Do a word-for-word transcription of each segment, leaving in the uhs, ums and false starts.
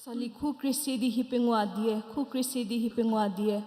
Sali khu krie se di hi pengou a die, khu krie se di hi pengou a die.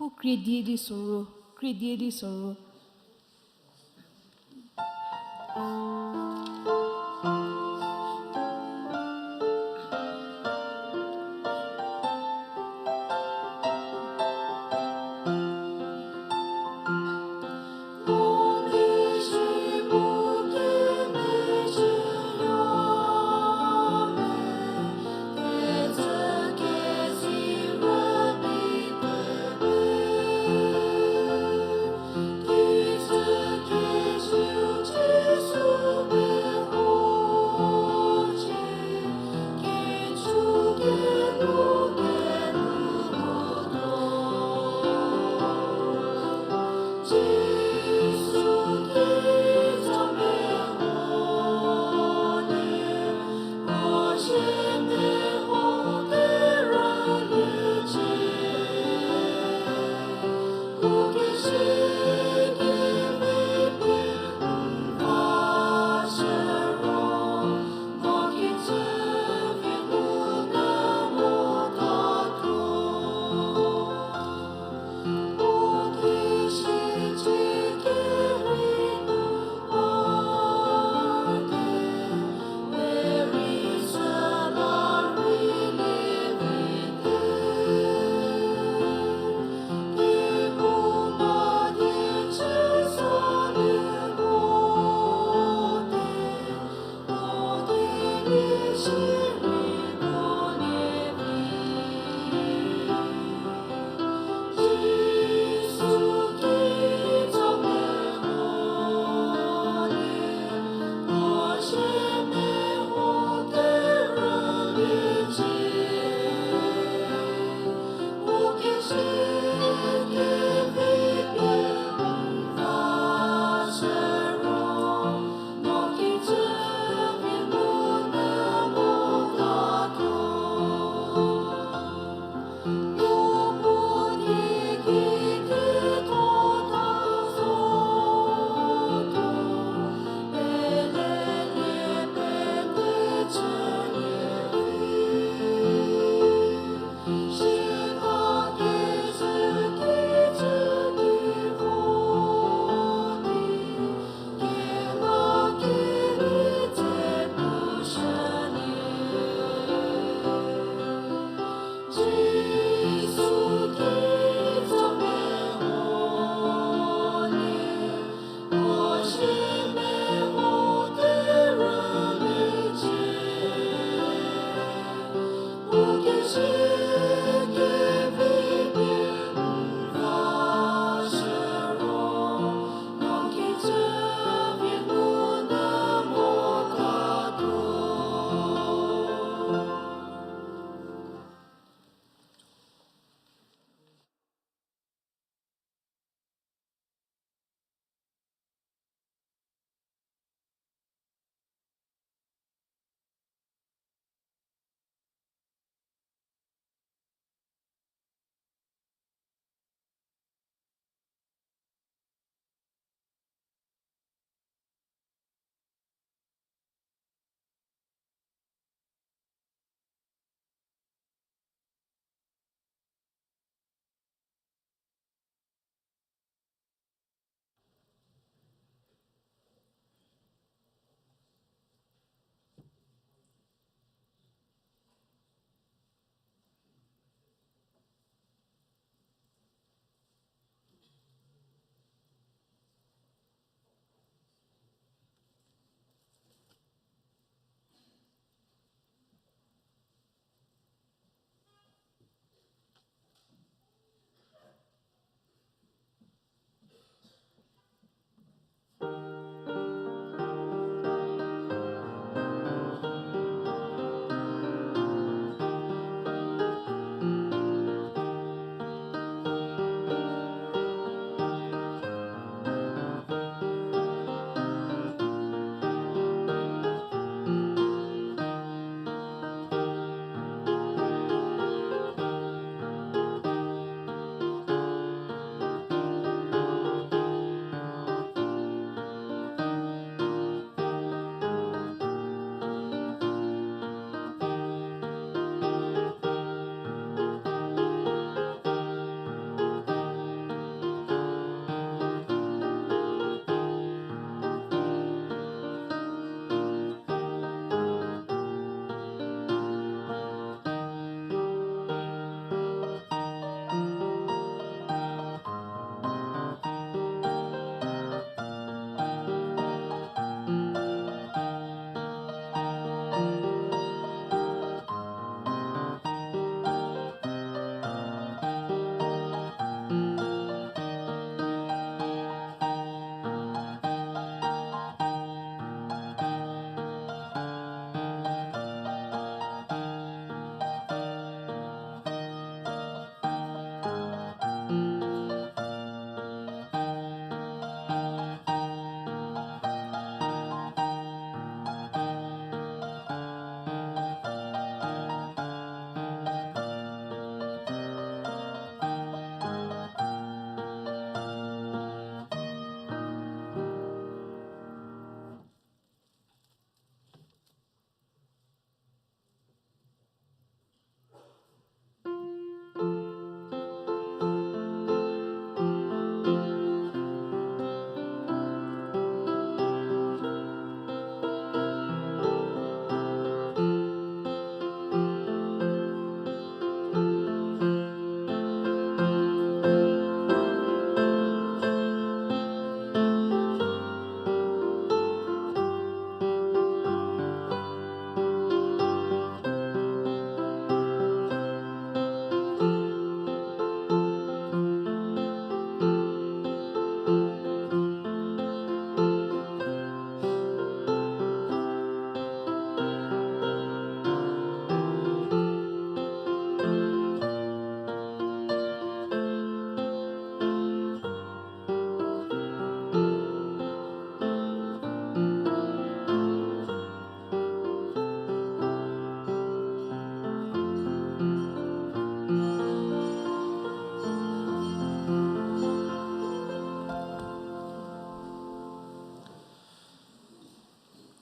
Khu krie die di soru, krie die di soru.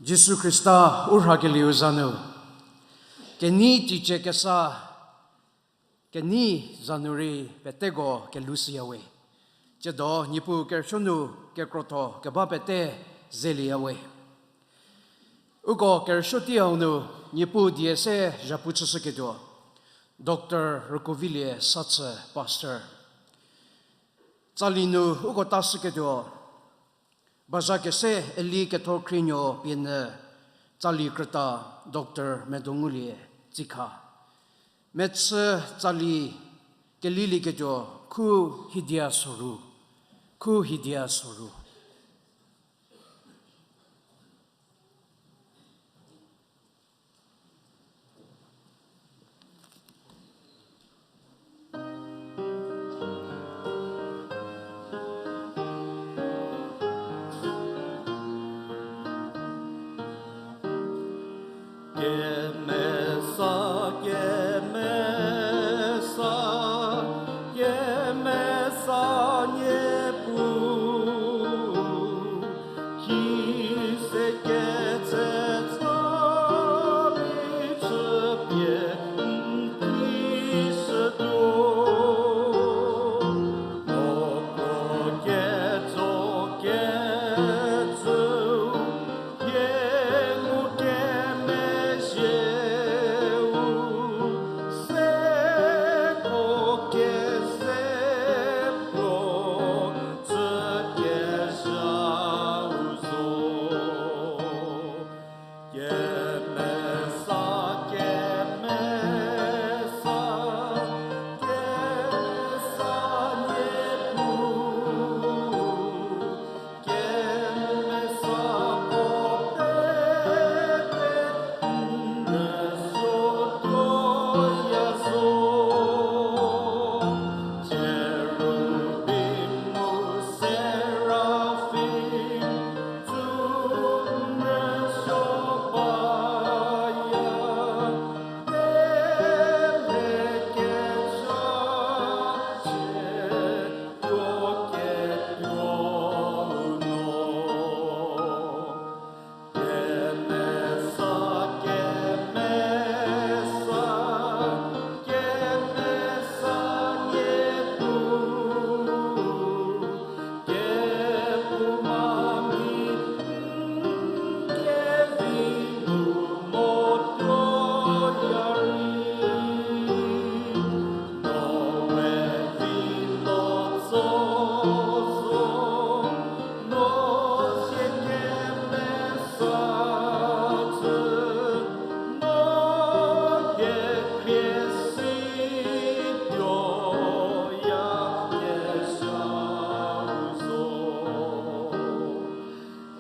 Jisu Khrista u rhakelieu za nu, kenei teicie kesa, kenei za nu rei peteko kelhou shüyawe. Tsiedo Niepuu kerüsuo nu kekrotho keba pete zelieyawe. Uko kerüsuo teiu nu Niepuu die se zhapu chüshüketuo Doctor Rükovilie Sachü, Pastor. Tsali nu uko tashüketuo, bazha kese Eli Ketho Khrienuo pie nyü tsali krüta Doctor Medongulie Tsikha. Mechü tsali kelilieketuo khu Hidia Soru, khu Hidia Soru. Kemesa, kemesa, kemesa Niepuu, kise ketse tsa mi chüpie n kishütuo. Oko ketso kecü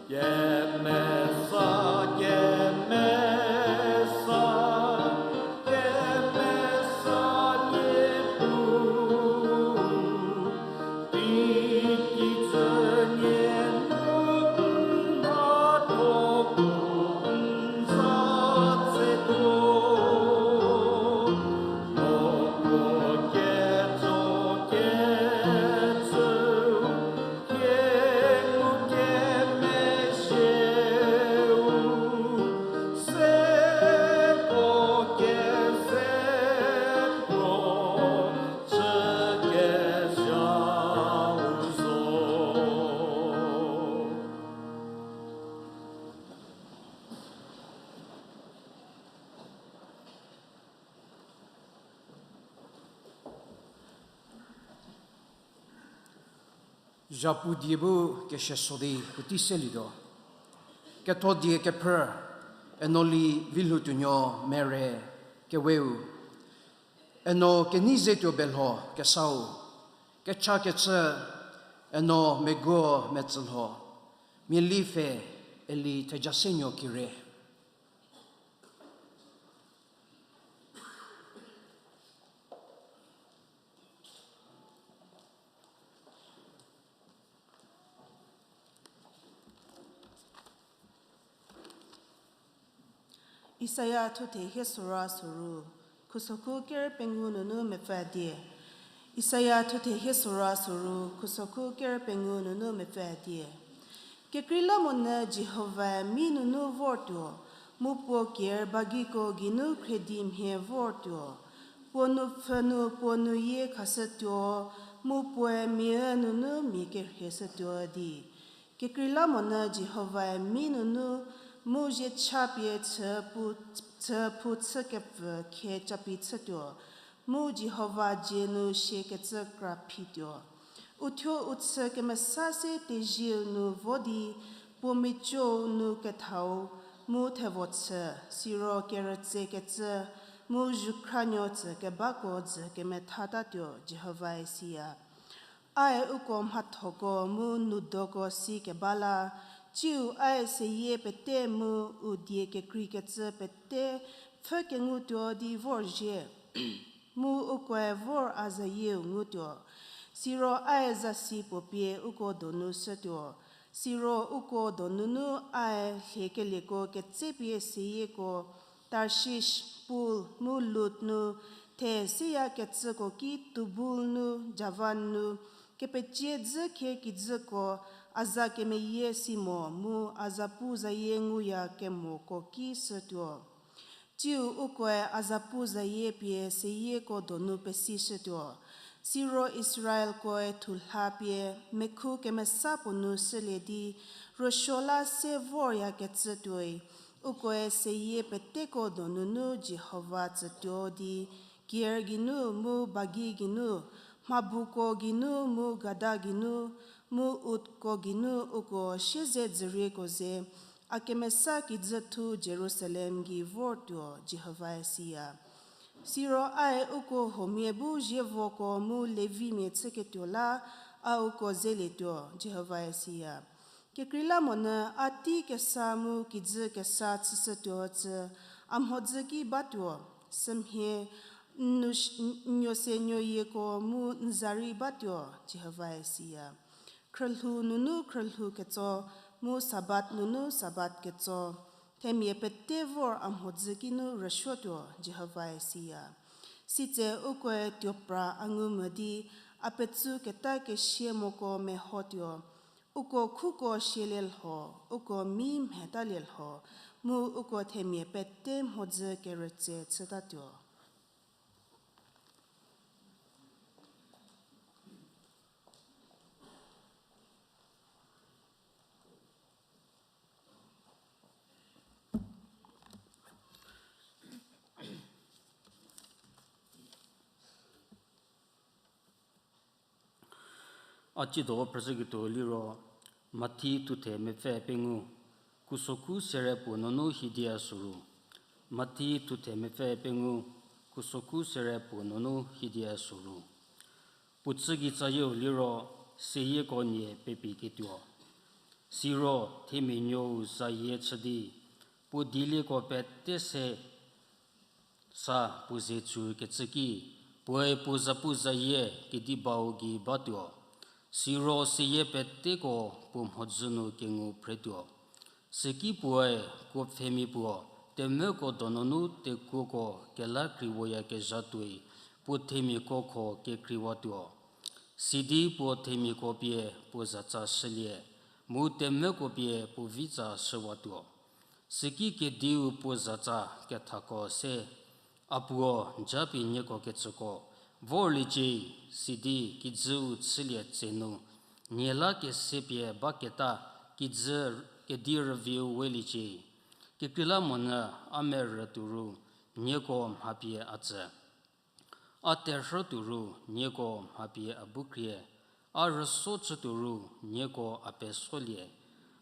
Kemesa, kemesa, kemesa Niepuu, teiki tsü nie nu n mhatho n za tsetuo. Oko ketso kecü Zhapu die bu kesieso di puotei selietuo. Ketho die kephrü, Enoli Vilhoutuonuo Mere keweu. Eno kenei ze tuo belho kesau. Kecha kechü, Eno Meguo Metsülho. Miali pfhe, Eli Thejasenuo Kire. Isaia thuthe hie sora soru, khusokhu ker pengou nunu mepfü die. Isaia thuthe hie sora soru, khusokhu ker pengou nunu mepfü die. Kekreilamonyü Jihovae mi nunu vortuo, mu puo ker bagiko geinu khriedi mhie vortuo. Puo nupfhü nu puo nuyie khashütuo, mu puoe mia nunu mia kerhieshütuo di. Kekreilamonyü Jihovae mi nunu mu ziecha pie chü pu, chü phu chükepfü khie capi chütuo, mu Jihova dzie nu siakecü kra phituo. Uthuo u chü kemesa se tezieu nu vo di, puo micou nu kethau mu thevo chü, siro kerütsekecü mu zhükhranuo tsü kebako dzü kemethatuo, Jihovae siya. Ae uko mhathoko mu nudoko si keba la, tsiu ae seyie pete mu u die kekreikecü pete pfhü kengutuo di vorzhie. Mu ukoe vor a zayieu ngutuo. Siro ae zasi puo pie uko donu shütuo. Siro uko donunu ae lhiekelieko ketsepie seyieko, Tarshish, Pul, mu Lud nu, the seyakecüko ki Tubul nu, Javan nu, kepecie dzü khie kijüko, a za kemeyie si mo mu a zapu zayie nguya kemoko ki shütuo. Tsiu ukoe a zapu zayie pie seyieko donu pesishütuo. Siro Israelkoe thulha pie mekhu kemesa puo nu shülie di, rüsuo la se voryakecü tuoi, ukoe seyie peteko donunu Jihova tsütuo di, kier geinu mu bagi geinu, mhabuko geinu mu gada geinu, mu utko geinu uko siezedzürieko ze, a kemesa kijü thu Jerusalem gei vortuo, Jihovae siya. Siro ae uko huomia bu zievoko mu Levimia chüketuo la, a uko zelietuo, Jihovae siya. Kekreilamonyü a tei kesa mu kijü kesa chüshütuo cü, a mhodzü ki batuo, sümhie, n nuo se nuoyieko mu n za rei batuo, Jihovae siya. Khrülhou nunu khrülhou ketso, mu Sabat nunu Sabat ketso, themia pete vor a mhodzü kinu rüsuotuo, Jihovae siya. Sitse ukoe tuopra a ngumvü di, a petsu keta kesie moko mehotuo, uko khuko sielielho, uko mi mhetalie lho, mu uko themia pete mhodzü kerütse chütatuo. A tsiedo phrüshüketuo liro, Mathi thuthe mepfü pengou, kusokhu sere puo nunu hidia soru. Mathi thuthe mepfü pengou, kusokhu sere puo nunu hidia soru. Puo chü gei tsayieu liro, seyieko nie pepiketuo. Siro themia nuou zayie chü di, puo dielieko pete se sa puo ze tsükecü ki, puoe puo zapu zayie kedi bau gei batuo. Siro seyie peteko puo mhodzü nu kengu phretuo. Süki puoe kuo pfhemia puo, temvüko donunu tekuoko kela kreiwoyakezha tuoi, puo themiako kho kekreiwatuo. Sidi puo themiako pie puo zatsa shülie, mu temvüko pie puo vitsa shüwatuo. Süki kediu puo zatsa kethako se, a puo, japie nieko kecüko vorliecie, sidi kijüu chülie tse nu, nie la kese pie baketa kijü kedi rüviu weliecie. Kekreilamonyü a merü tuo ru, nieko mha pie a tsü. A terhü tuo ru, nieko mha pie a bu khrie. A rüso chütuo ru, nieko a pesolie.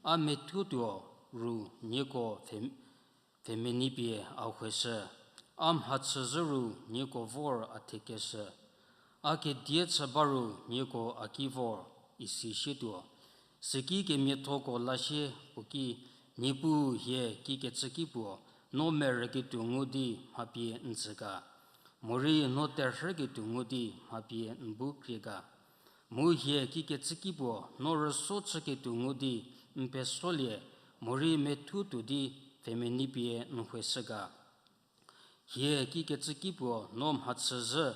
A methuo tuo ru, nieko pfhe-, pfhemenei pie a hueshü. A mhachüzhü ru, nieko vor a thekeshü. A kedie chü ba ru, nieko a ki vor, isi sietuo. Süki kemiathoko la sie puo ki, Niepuu, hie kikecü ki puo, no merüketuo ngu di mha pie n tsü ga? Morei no terhüketuo ngu di mha pie n bu khrie ga? Mu hie kikecü ki puo, no rüso chüketuo ngu di n pesolie, morei methuo tuo di pfhemenei pie n hueshü ga? Hie kikecü ki puo, no mhachüzhü,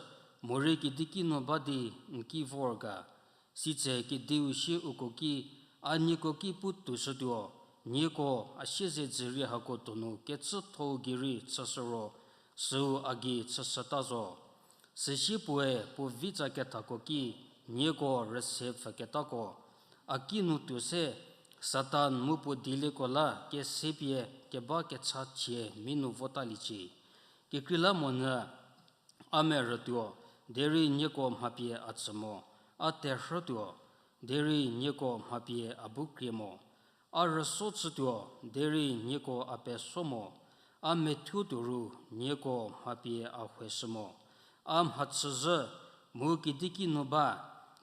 morei kidiki nu ba di n ki vor ga? Sitse kediu sie uko ki, A nieko ki pu toushütuo, nieko a siezedzürie hako donu kecütho-u gei rei chüshü ro, süu a gei chüshüta zo. Süsie puoe puo vitsa kethako ki nieko rüse pfhüketako, a kinu tuo se, Satan mu puo dielieko la kesepie keba kechachie mi nu votaliecie. Kekreilamonyü a merütuo, derei nieko mha pie a tsü mo, a terhütuo, derei nieko mha pie a bu krie mo, a rüso chütuo, derei nieko a peso mo, a methuo tuo ru nieko mha pie a hueshü mo, a mhachüzhü mu kedikinuo ba,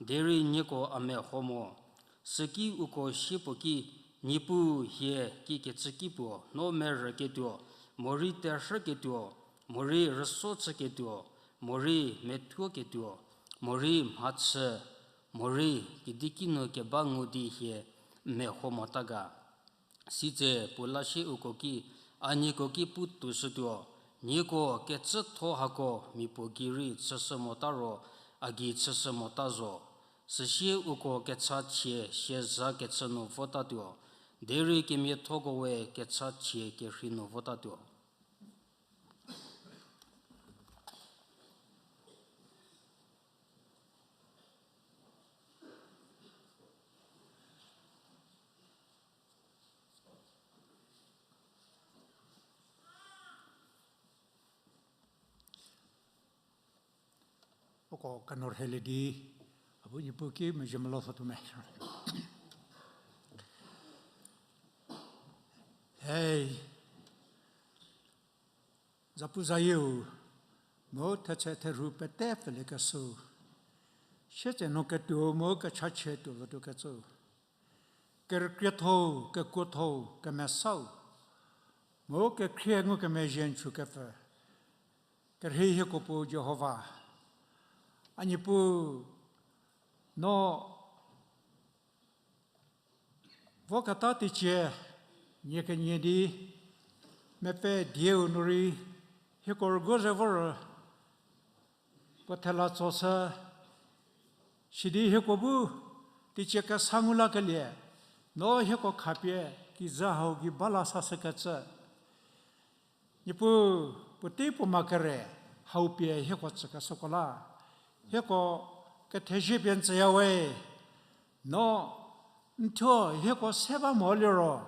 derei nieko a meho mo. Süki uko sie puo ki, Niepuu, hie kikecü ki puo no merüketuo, morei terhüketuo, morei rüso chüketuo, morei methuoketuo, morei mhachü, morei kedikinu keba ngu di hie meho mota ga? Sitse puo la sie uko ki, A nieko ki pu toushütuo, nieko kecütho hako mia puo gei rei chüshü mota ro, a gei chüshü mota zo. Süsie uko kechachie siezakecü nu votatuo, derei kemiathoko we kechachie kerhei nu votatuo. Uko keno rhelie di, a bu Niepuu ki mezhie melou tho tuo me. Hei, zapu zayieu, mu thetse therhu pete pfüliekeshüu, sietse nu ketuou mu kechachie tuo vütuokecüu, kerükriethou, kekuothou, kemesau, mu kekhrie ngukemezhie n chükepfü, kerhei hieko Puo Jihova, a Niepuu, no voketa teicie nie kenie di, mepfü dieu nu rei hieko rüguo ze vor puo thela tsoshü, sidi hieko bu teicie kesa ngu lakelie, no hieko khapie kijü hau gei ba la sashükecü. Niepuu, puotei puo ma kere hau pie hieko tsükeshüko la, hieko kethezie pie n tsüya we. No n thuo hieko se ba mo liro,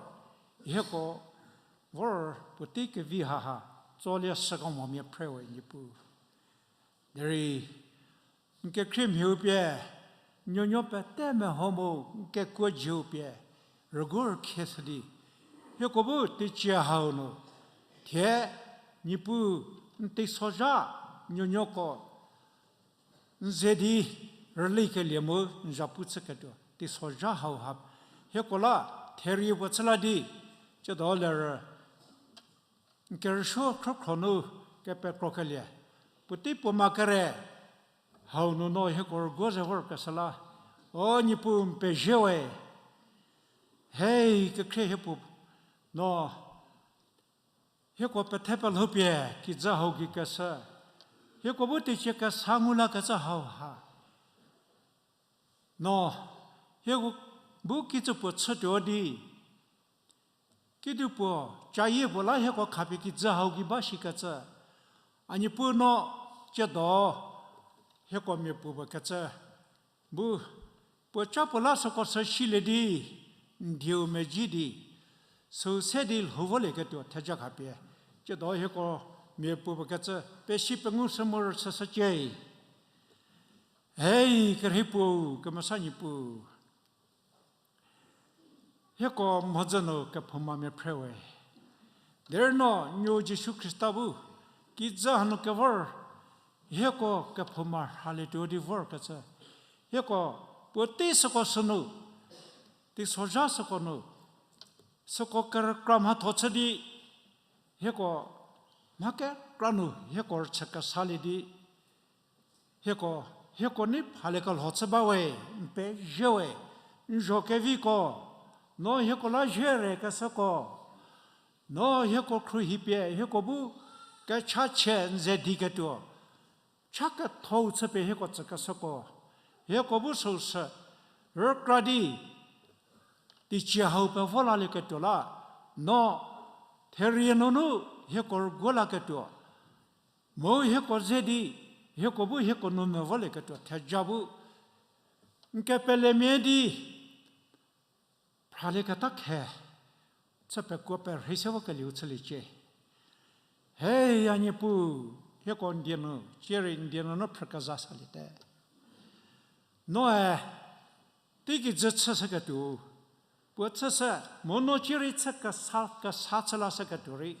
hieko vor puotei kevi haha tsolie shüko mo mia phre we Niepuu. Derei n kekhriemhieu pie, nuonuo pete meho mu n kekuo jüu pie rüguo rükhieshü di, hieko bu teicie hau nu, thie Niepuu n teisozha nuonuoko n ze di rülikelie mu n zhapu chüketuo teisozha hauha, hieko la therie puo chü la di, tsiedo lerü n kerüsuo khrükhro nu kepekrokelie, puotei puo ma kere hau nu no hieko rüguo ze vorkeshü la, o Niepuu n pezie we. Hei kekhrie hie puo, no hieko pethe pelhoupie kijü hau gei keshü, hieko bu teicie kesa ngu lakecü hauha, no hieko bu kijü puo chütuo di, kedipuo cayie puo la hieko khapie kijü hau gei ba shikecü, a Niepuu no tsiedo hieko mia puo puo kecü bu puo ca puo la süko sü silie di, n dieu medzi di, süu se di lhou volieketuo theja khapie, tsiedo hieko mia puo puo kecü pesi pengu shü mu rüchüshücie. Hei kerhei puo, kemesa Niepuu, hieko mhodzü nu kephouma mia phre we. Derei no nuo Jisu Khrista bu kijü hanu kevor, hieko kephouma rhalietuo di vorkecü, hieko puotei süko sünu, teisozha süko nu, süko kerükra mhatho chü di, hieko mha kekra nu hieko rüchü kesalie di, hieko, hieko nei phaliekelho chü ba we, n pezie we, n zho keviko, no hieko la zie re keshüko, no hieko khruohipie hieko bu kechachie n ze diketuo, cha kethou chüpie hieko tsükeshüko, hieko bu süu sü rükra di, teicie hau pevo lalieketuo la, no therie nunu hieko rüguo laketuo, mu hieko ze di, hieko bu hieko nu mevolieketuo theja bu n kepelemia di phralieketa khe, chü pekuo perhei se vokelieu chüliecie. He, a Niepuu, hieko n die nu, cierei n die nunu phrükezha saliete. Noe, teikijü chüshüketuo puo chüshü, mu no cierei chü kesa, kesa chü lashüketuo rei,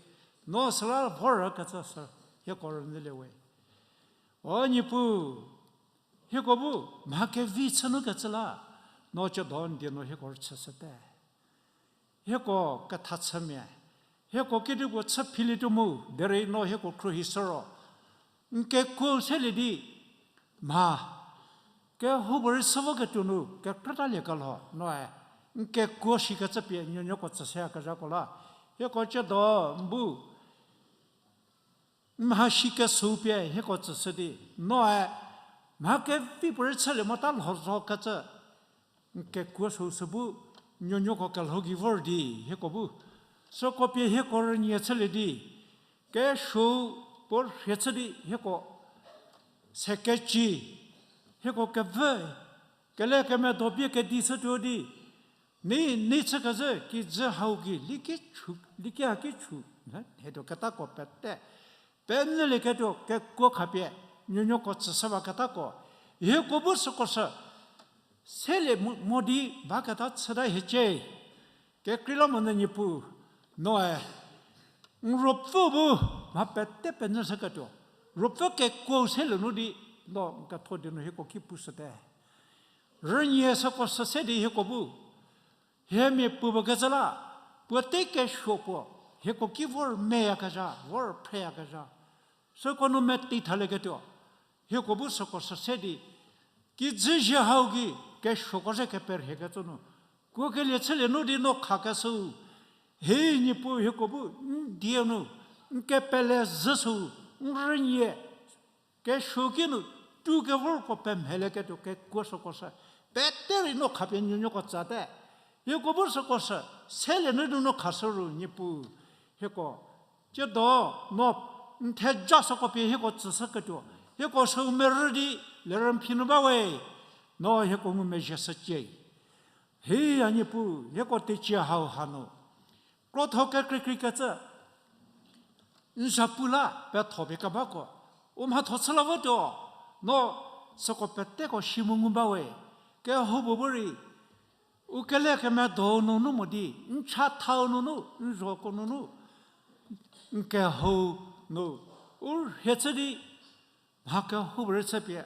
no süla vorkecü sü hieko rünyülie we. O Niepuu, hieko bu mha kevi chü nukecü la, no ciedo n die nu hieko rüchüshüte. Hieko kethachümia, hieko kedipuo chü philietuo mu derei no hieko khruohishü ro, n kekuo selie di, mha kehoupuorei chü voketuo nu kekrütaliekelho noe, n kekuo shikecü pie nuonuoko tsüshüyakezhako la, hieko ciedo n bu n mha shi kesou pie hieko tsüshü di, noe, mha kevi puorei chülie mota lhozokecü n kekuo sü sü bu nuonuoko kelhou gei vor di, hieko bu süko pie hieko rünie chülie di, kesuo puo rhie chü di hieko sekeci, hieko kevü, kelekemedo pie kedi shütuo di, ni, ni chükezhü kijü hau gei liki chü, liki haki chü, he, hetuo ketako pete penyülieketuo kekuo khapie nuonuoko tsüshüwa ketako, hieko bu süko sü selie mo, mo di baketa chüta hiecie. Kekreilamonyü Niepuu, noe, n ruopfü bu mha pete penyüshüketuo, ruopfü kekuo selie nu di, no n ketho die nu hieko ki pushüte. Rünie süko sü se di hieko bu hie mia puo puo kecü la, puotei kesuo puo hieko ki vor meyakezha, vor phreyakezha, süko nu meti thalieketuo, hieko bu süko sü se di, kijü zhie hau gei kesuoko ze keperhiekecü nu kuokelie chülie nu di no khakeshüu, he Niepuu, hieko bu n die nu n kepele zhüshüu, n rünie kesuo ki nu tu kevorko pemhelieketuo kekuo süko sü pete rei no khapie nuonuoko tsüte. Hieko bu süko sü selie nu di no khashü ru Niepuu, hieko ciedo no n theja süko pie hieko tsüshüketuo, hieko süu merü di lerümphi nu ba we, no hieko ngumezhie shücie. He a Niepuu, hieko teicie hau hanu krotho kekreikreikecü n zapu la petho pie kebako u mhatho chü la votuo, no süko peteko shi mu ngu ba we, kehoupuo bu rei u kelekemedo nunu mo di, n chathau nunu, n zhoko nunu, n kehou nu u rhie chü di, mha kehoupuorei chüpie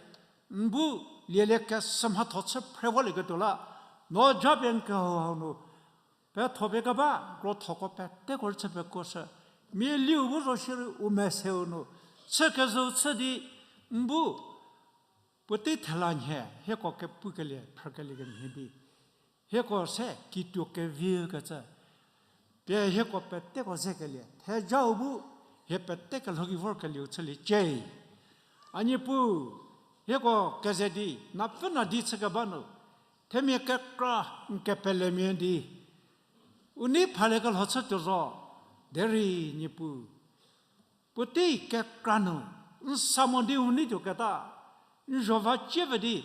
n bu lielie kesü mhatho chü phre volieketuo la, no japie n kehou hau nu petho pie keba krothoko peteko rei chü pekuoshü, mia liu bu zo shierei u meseu nu chü kezhüu chü di, n bu puotei thela nhie hieko kepukelie phrükelie kemhie di, hieko se kituo keviu kecü pie hieko peteko zekelie thejau bu hie pete kelhou gei vorkelieu chüliecie. A Niepuu, hieko keze di napfü na di chü keba nu themia kekra n kepelemia di u nei phaliekelho chütuo zo, derei Niepuu, puotei kekra nu n sa mo di u neituoketa, n zho va cie ve di,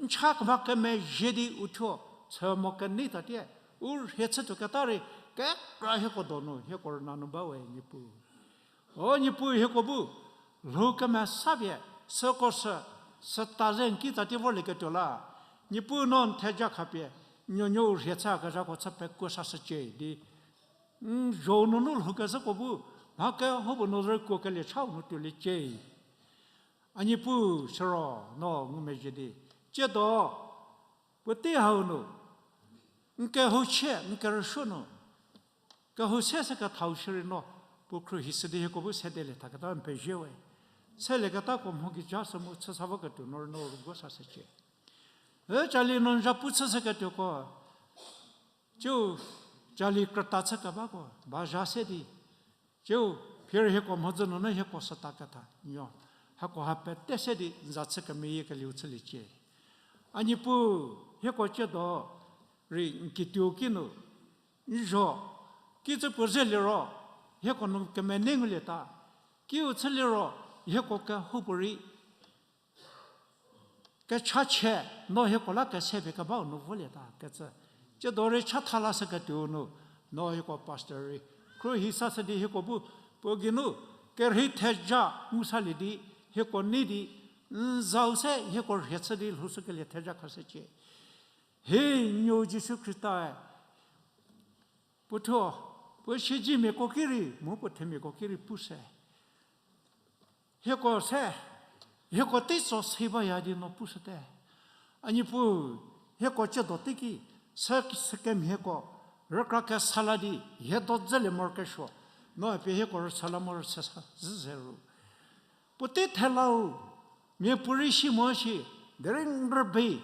n cha keba kemezhie di u thuo chü mo kenei tatie u rhie chütuoketa rei kekra hieko donu hieko rüna nu ba we Niepuu. O Niepuu, hieko bu lhou kemesapie süko sü süta ze n ki tatie vorlieketuo la, Niepuu no n theja khapie nuonuo u rhie chüyakezhako chü pekuo sashücie di n zho nunu lhou kezhüko bu mha kehoupuo nu rei kuokelie chau nu tuoliecie. A Niepuu, siro no ngumezhie di, ciedo puotei hau nu n kehou chie n kerüsuo nu kehou se se kethau shierei no puo khruohishü di hieko bu sedelie thaketa n pezie we. Selieketako mho gei ja sü mu chüsa voketuo no rei no rüguo sashücie. E cali no n zhapu chüshüketuoko, ciu cali krüta chü kebako ba zha se di, ciu phir hieko mhodzü nunu hieko süta ketha nuo, hako ha pete se di n za chü kemeyiekelieu chüliecie. A Niepuu, hieko ciedo rei n kituo ki nu, n zho, ki tsü puo ze liro, hieko nu kemene ngulieta, kiu chü liro, hieko kehoupuorei kechachie, no hieko la kese pie kebau nu volieta kecü. Tsiedo rei chatha lashüketuo nu, no hieko pastor rei khruohi sashü di hieko bu, puo geinu, kerhei theja ngu salie di, hieko nei di, n zau se hieko rhie chü di lhoushükelie theja khashücie. He nuo Jisu Khrista-e, puo thuo, puo siedzemiako ki rei, mu puo themiako ki rei pushü. Hieko se, hieko teitso se baya di no pushüte. A Niepuu, hieko tsiedo teiki, sü, sükemhieko, rükra kesa la di, hie do dzelie morokesuo, no pie hieko rüsa la morosuo sa zhü ze ru. Puotei thelau, miapuorei si mo shi, derei n rübei,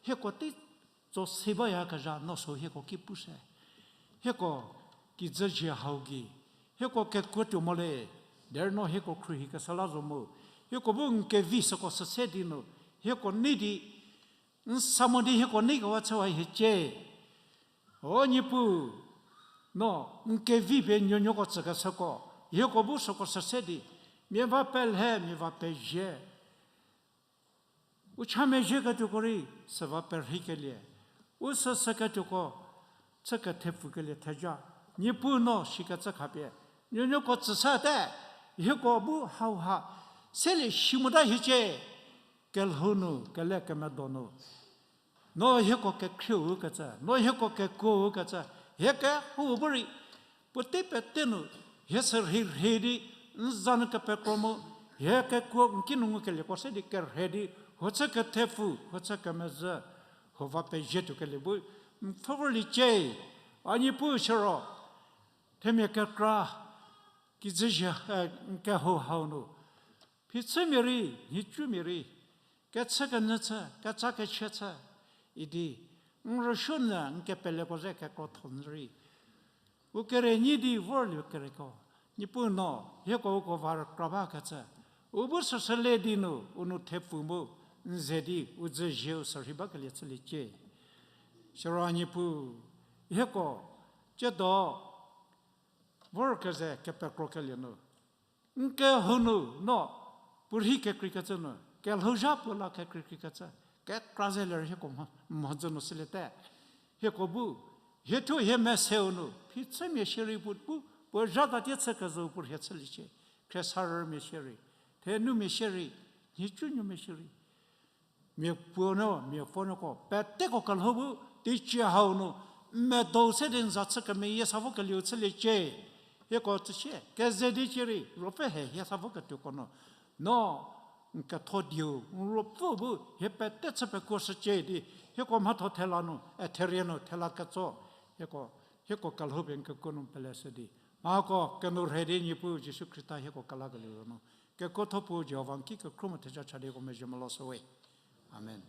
hieko teitso se bayakezha no sü hieko ki pushü. Hieko kijü zie hau gei, hieko kekuo tuo mo le, derei no hieko khruohi kesa la zo mu, hieko bu n kevi süko süse di nu, hieko nei di, n sa mo di hieko neikewa chüwa hiecie. O Niepuu, no n kevi pie nuonuoko tsükeshüko, hieko bu süko süse di, mia va pelhe, mia va pezie. U cha mezhieketuoko rei, sü va perheikelie. U süsüketuoko, chü kethepfukelie theja. Niepuu no shikecü khapie, nuonuoko tsüshüte, hieko bu hauha, selie shi mota hiecie. Kelhou nu, kele kemedo nu, no hieko kekhrieu kecü, no hieko kekuou kecü, hie kehou bu rei, puotei pete nu, hie sü rhei rhei di, n za nu kepekro mu, hie kekuo n ki nu ngukelieko se di kerhei di, huo chü kethepfu, huo chü kemezhü, huo va pezie tuokelie bu, n pfhü vorliecie. A Niepuu siro, themia kekra, kijü zie, eh, n kehou hau nu, phichümia rei, nhicumia rei, kechü kenyü chü, keca kechie chü, idi, n rüsuonyü n kepeleko ze kekrotho nyü rei, u kere nyi di vorlie kereko, Niepuu no, hieko uko va rükra bakecü, u bu süsüle di nu, u nou thepfu mu, n ze di, u dzü zieu sürhei bakelie chüliecie. Siro Niepuu, hieko, tsiedo, vorkeze kepekrokelie nu, n kehou nu, no, puorhi kekreikecü nu, kelhouzha puo la kekreikreikecü, kekra ze ler hieko mho, mhodzü nu süliete. Hieko bu, hie thuo hie meseu nu, phichümia shierei bu, bu, puo zha tatie chü kezhü puo rhie chüliecie. Khriesarümia shierei, thenumia shierei, nhicunuomia shierei. Mia puo no, mia puo noko, peteko kelhou bu, teicie hau nu, n medou se di n za chü kemeyie sa vokelieu chüliecie. Hieko tsüsie, keze di cierei, ruopfü he hie sa voketuoko nu, no, n ketho dieu, n ruopfü bu, hie pete chü pekuoshücie di, hieko mhatho thela nu, e therie nu, thela ketso, hieko, hieko kelhou pie n kekuo nu peleshü di. Mhako, kenu rhe di Niepuu Jisu Khrista hieko kelakelieu nu. Kekuotho puo Jihova n ki kekhro mu theja cha di hieko mezhie molo shüwe. Amen.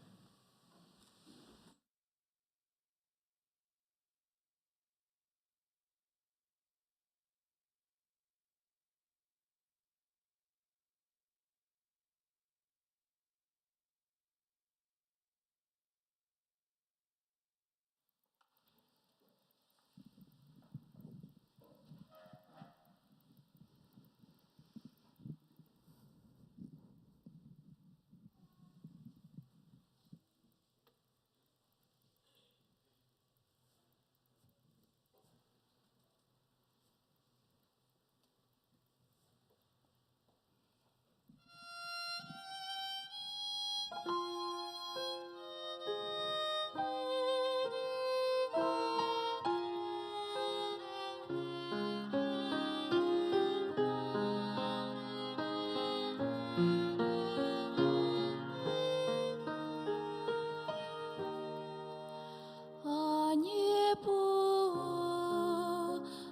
A Niepuu,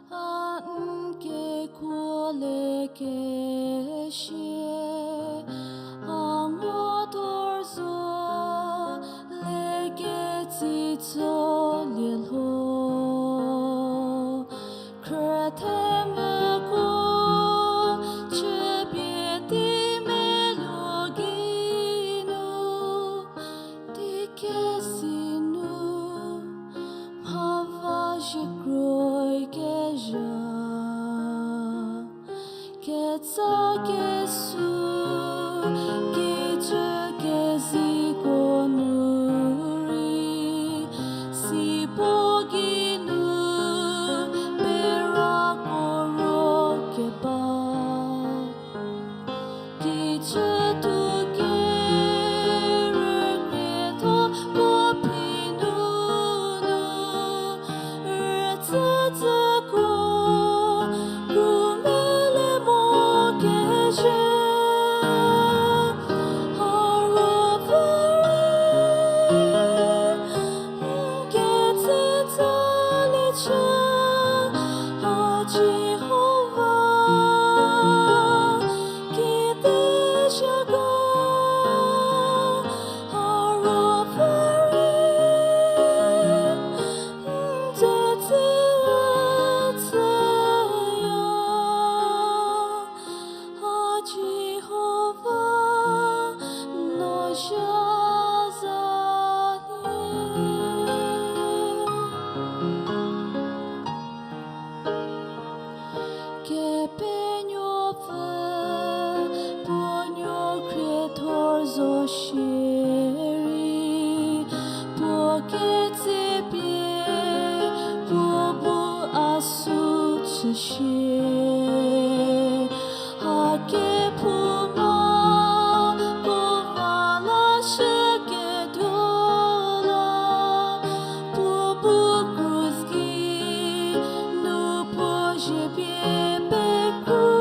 a n kekuo le kesie, a ngo dor zo Shazani. Kepenuopfü, puo nuo khriethor zo shierei, puo ketsepie, puo bu a sü chüshie. A kephouma, puo va la shüketuo la, puo bu krus ki nu puo zie pie pekru.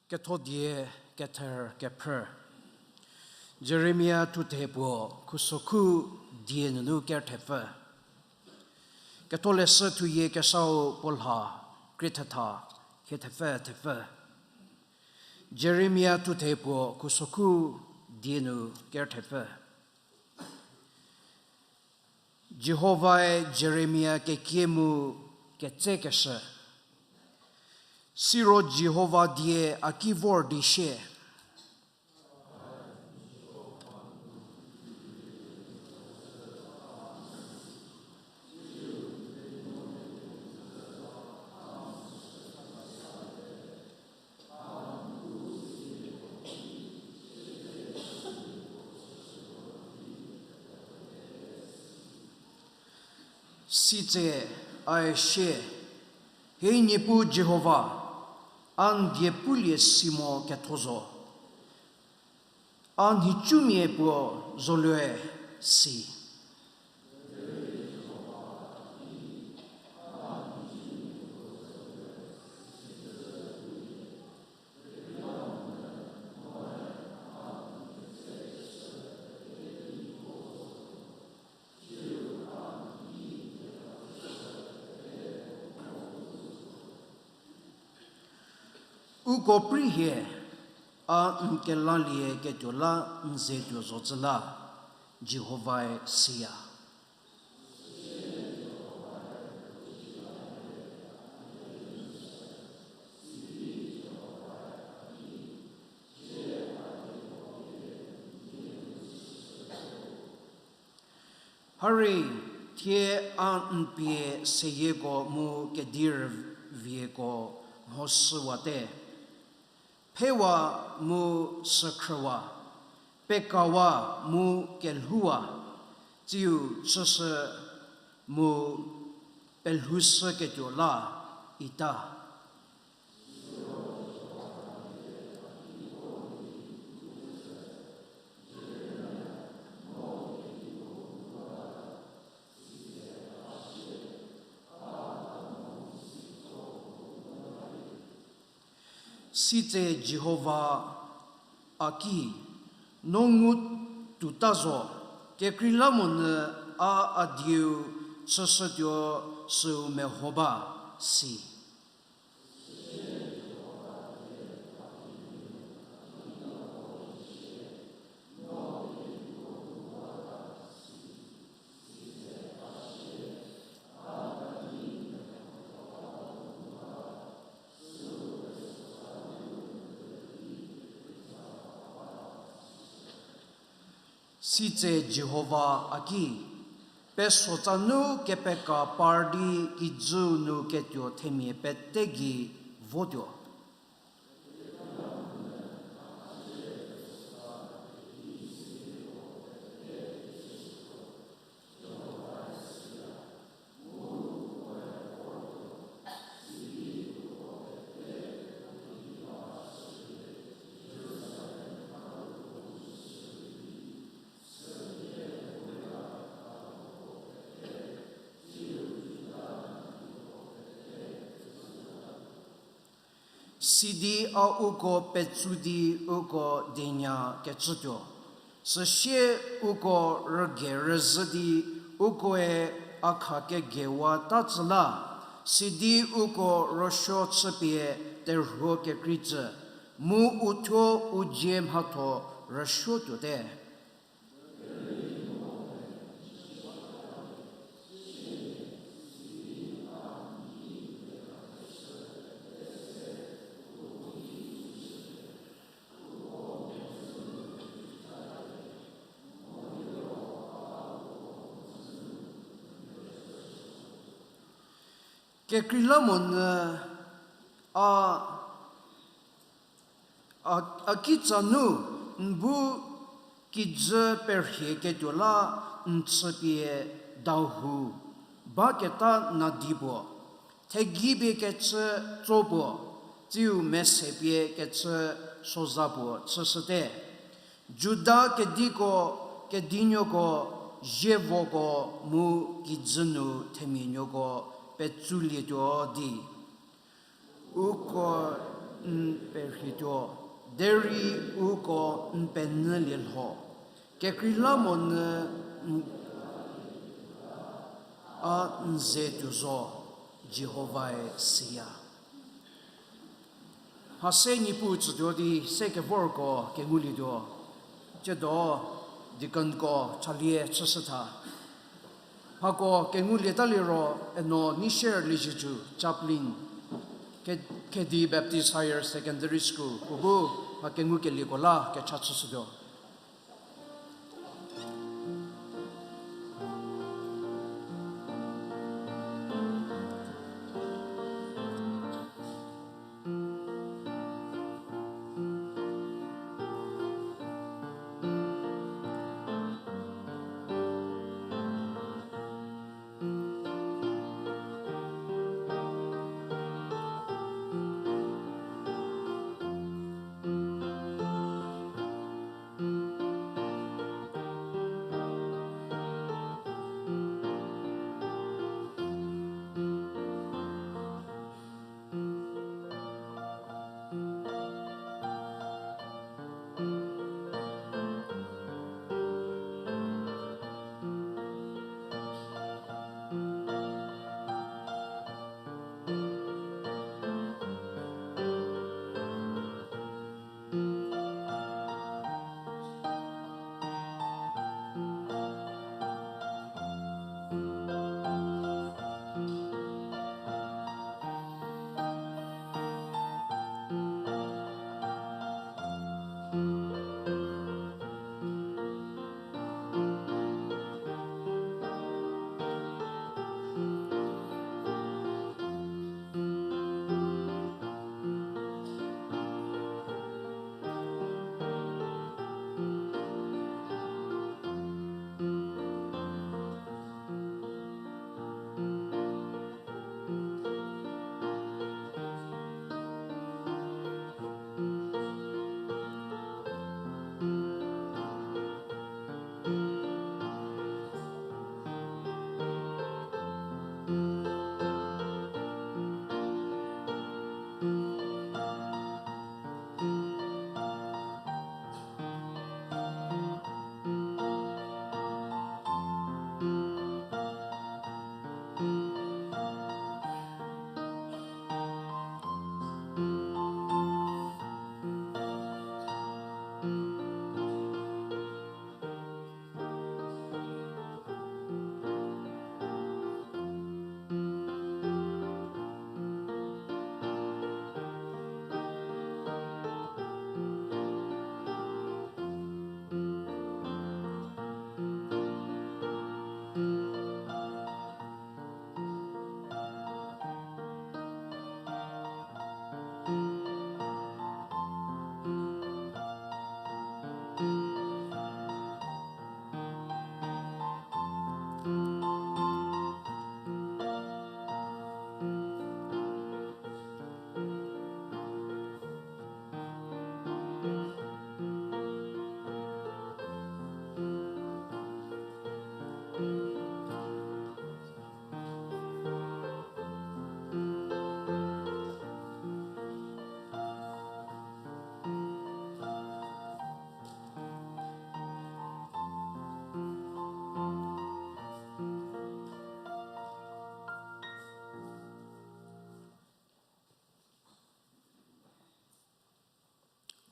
Kethodie kether kephrü. Jeremia thuthe puo khusokhu die nunu kerthepfü. Ketholeshü thuyie kesau puo lha krie thetha hie thepfü thepfü. Jeremia thuthe puo khusokhu die nu kerthepfü. Jihovae Jeremia kekie mu ketsekeshü. Siro Jihova die a ki vor di sie. Sitse a sie, Hei Niepuu Jihova, a n die pulie si mo ketho zo. A nhicumia puo zolue si. Uko prei hie, a n kelalie ketuo la n ze tuo zo tsü la, Jihovae siya. Hari, thie a n pie seyieko mu kedi rüvieko mhoshüwate. Phewa mu sükhrüwa, pekawa mu kelhouwa, tsiu chüshü mu pelhoushüketuo la ita. Sitse Jihova a ki, No ngu tuota zo, kekreilamonyü a a dieu chüshütuo süu meho ba. si. Sitse Jihova a ki, pesotsa nu kepeka par di kijüu nu ketuo themia pete gei votuo. Sidi a uko petsu di uko dienya kecütuo. Süsie uko rüge rüzhü di ukoe a kha kegewa ta tsü la, sidi uko rüsuo chüpie terhuo kekreicü, mu u thuo u dzie mhatho rüsuo tuote. Kekreilamonyü a, a, a kitsa nu n bu kijü perhie ketuo la n chüpie dahou baketa nadi puo, thegei pie kechü tso puo, tsiu mese pie kechü soza puo chüshüte. Juda kediko, kedinuoko, zievoko mu kijü nu themia nuoko petsülietuo di uko n perhietuo, derei uko n penyülie lho. Kekreilamonyü n, a n ze tuo zo, Jihovae siya. Mhase Niepuu tsütuo di se kevorko kengulietuo. Tsiedo deaconko chalie chüshütha. Mhako kengulieta liro Eno Nisher Liezietsu, chaplain, Ke-, Khedi Baptist Higher Secondary School, puo bu mha kengukelieko la kecha chüshütuo.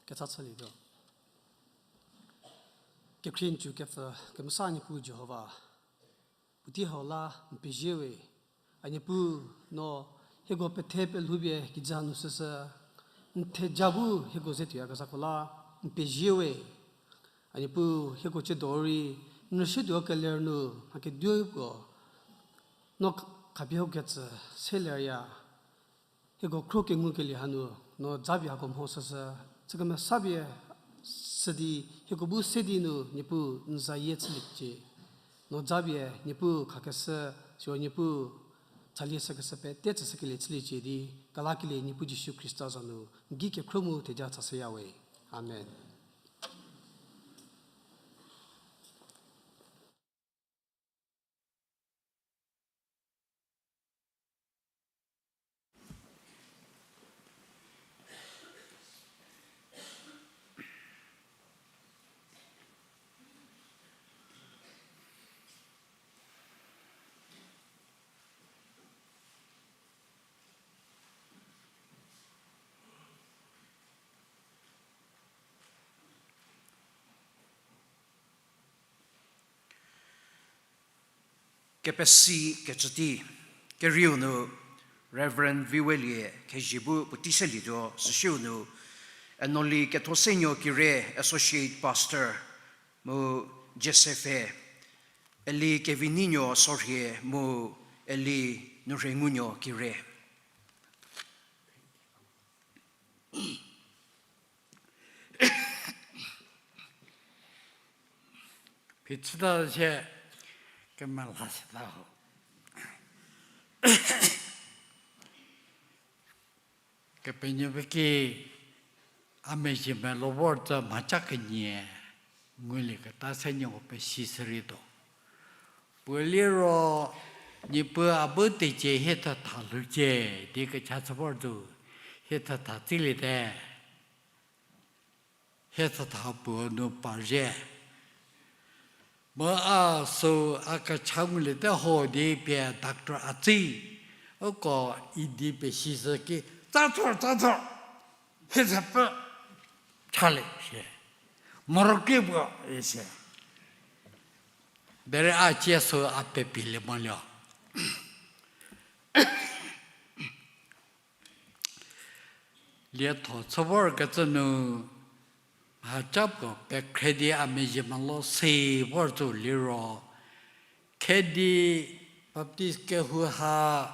Kecha chülietuo. Kekhrie n cü kepfü kemesa Niepuu Jihova, puotei hau la n pezie we. A Niepuu, no hieko pethe pelhoupie kijü nu süsü n theja bu hieko ze tuoyakezhako la n pezie we. A Niepuu, hieko tsiedo rei n rüshütuo keler nu mha keduo puo no khapie hokecü se lerya. Hieko khro kengukelie hanu no japie hako mho süsü chükemesapie sü di, hieko bu se di nu Niepuu n zayie chüliecie. No japie Niepuu khakeshü, siro Niepuu chalie sükeshü pete tsüshükelie chüliecie di, kelakelie Niepuu Jisu Khrista za nu n gei kekhro mu theja chashüya we. Amen. Kepesi kecü tei, kerieu nu Reverend Viwelie Khezie bu puotei selietuo, süsieu nu Enoli Kethosenuo Kire, Associate Pastor, mu Joseph-e, Eli Kevinuonuo Sorhie, mu Eli Nurhengunuo Kire. Phichüta sie kemelashüta ho. Kepenuopfü ki a mezhie melou vor tsü mhaca kenie ngulieketa se nieko pesishü rei tuo. Puo liro, Niepuu a bu teicie hie thetha lhoucie di kecha chü vor zo, hie thetha tsüliete. Hie thetha puo nu parzhie. Mu a süu a kecha nguliete ho di pie doctor a tsü, uko idi pesishü ki, tsa thor, tsa thor, hie thepfü chalie sie, moroki puo isi. Derei a cie süu a pepilie molio. Lietho chü vorkecü nu, mhaca puo pekhre di a mezhie melou se vor zo liro, Khedi Baptist kehou ha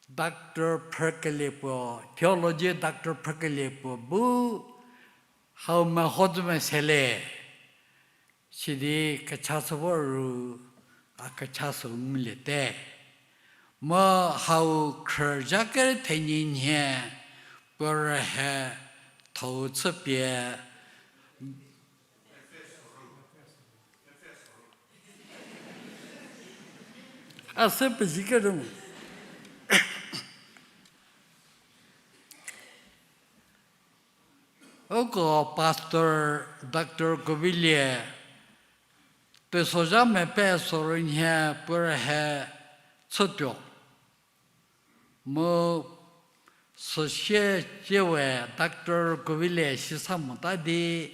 doctor phrükelie puo, theology doctor phrükelie puo bu hau meho zü mese le. Sidi kecha chü vor ru, a kecha sü nguliete. Mu hau khrü zha ker thenyi nhie, puo rühe thou chüpie, a se pezie ketuo mu. Uko Pastor Doctor Kovilie, teisozha mepfü sorou nhie puo rühe chütuo. Mu süsie tsie we Doctor Kovilie sisa mota di,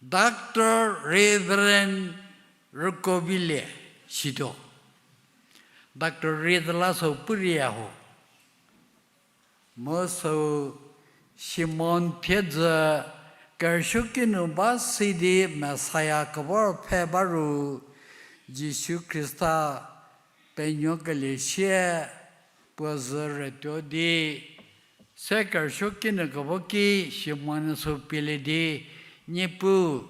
Doctor Reverend Rükovilie situo. Doctor Rükovilie la sü purie ho. Mu süu Simon thiedzü kerüsuoki nu ba si di Messiah kevor pfhe ba ru, Jisu Khrista penuokelie sie puo zü retuo di, se kerüsuoki nu kevo ki Simon sü pielie di, Niepuu,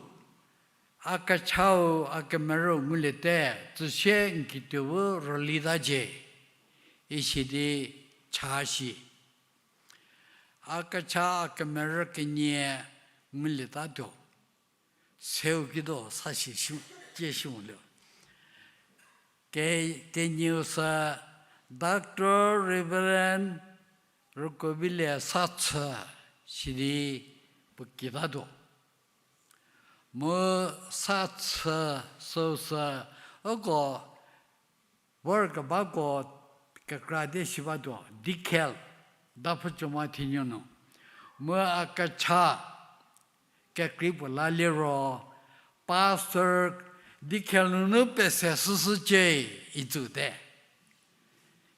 a kechau a kemerü nguliete, tsüsie n kituo bu rülitacie, isi di cha shi. A kecha a kemerü kenie ngulietatuo. Seu kido sa shi, cie shi mo lio. Ke, kenieu sü Doctor Reverend Rükovilie sa chü sidi puo kitatuo. Mu sa chü süu sü uko vorkebako kekra di si batuo, decal, dapfü cüma thinuo nu. Mu a kecha kekrei puo la liro, pastor dikhel nunu pese shüshücie itsü te.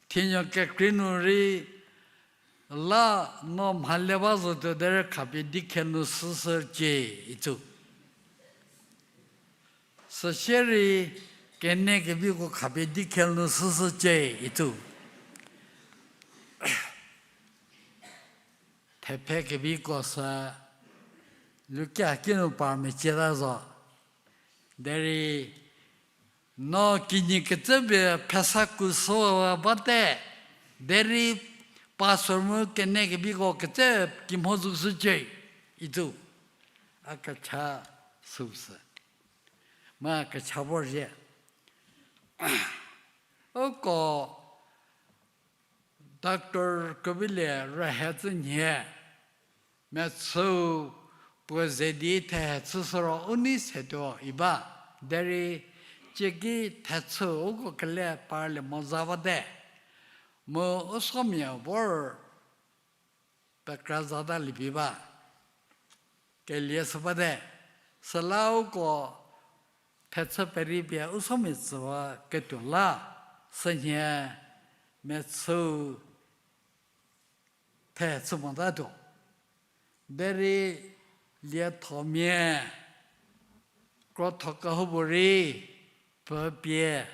Thinuo kekrei nu rei la no mhale ba zotuo derei khapie dikhel nu shüshücie itsü. Süsie rei kene keviko khapie dikhel nu shüshücie itsü. Thephe keviko sü lukia kinu par mecieta zo. Derei no kinyi kecü pie phesa ku sü bate, derei pastor mu kene keviko kecü kimho zhüshücie itsü. A kecha süu sü. Ma kecha vorzhie. Uko Doctor Kobilie rühe tsü nhie, mechüu puo ze di thehe chüshü ro u nei setuo i ba, derei cieki thechüu uko kele parlie mo za bate, mu u somia vor pekra zatalie vi ba, kelie shü bate, süla uko thechü peri pie u somia tsüwa ketuo la, sünhie mechüu the chü motatuo. Derei liethomia krotho kehoupuorei pfü pie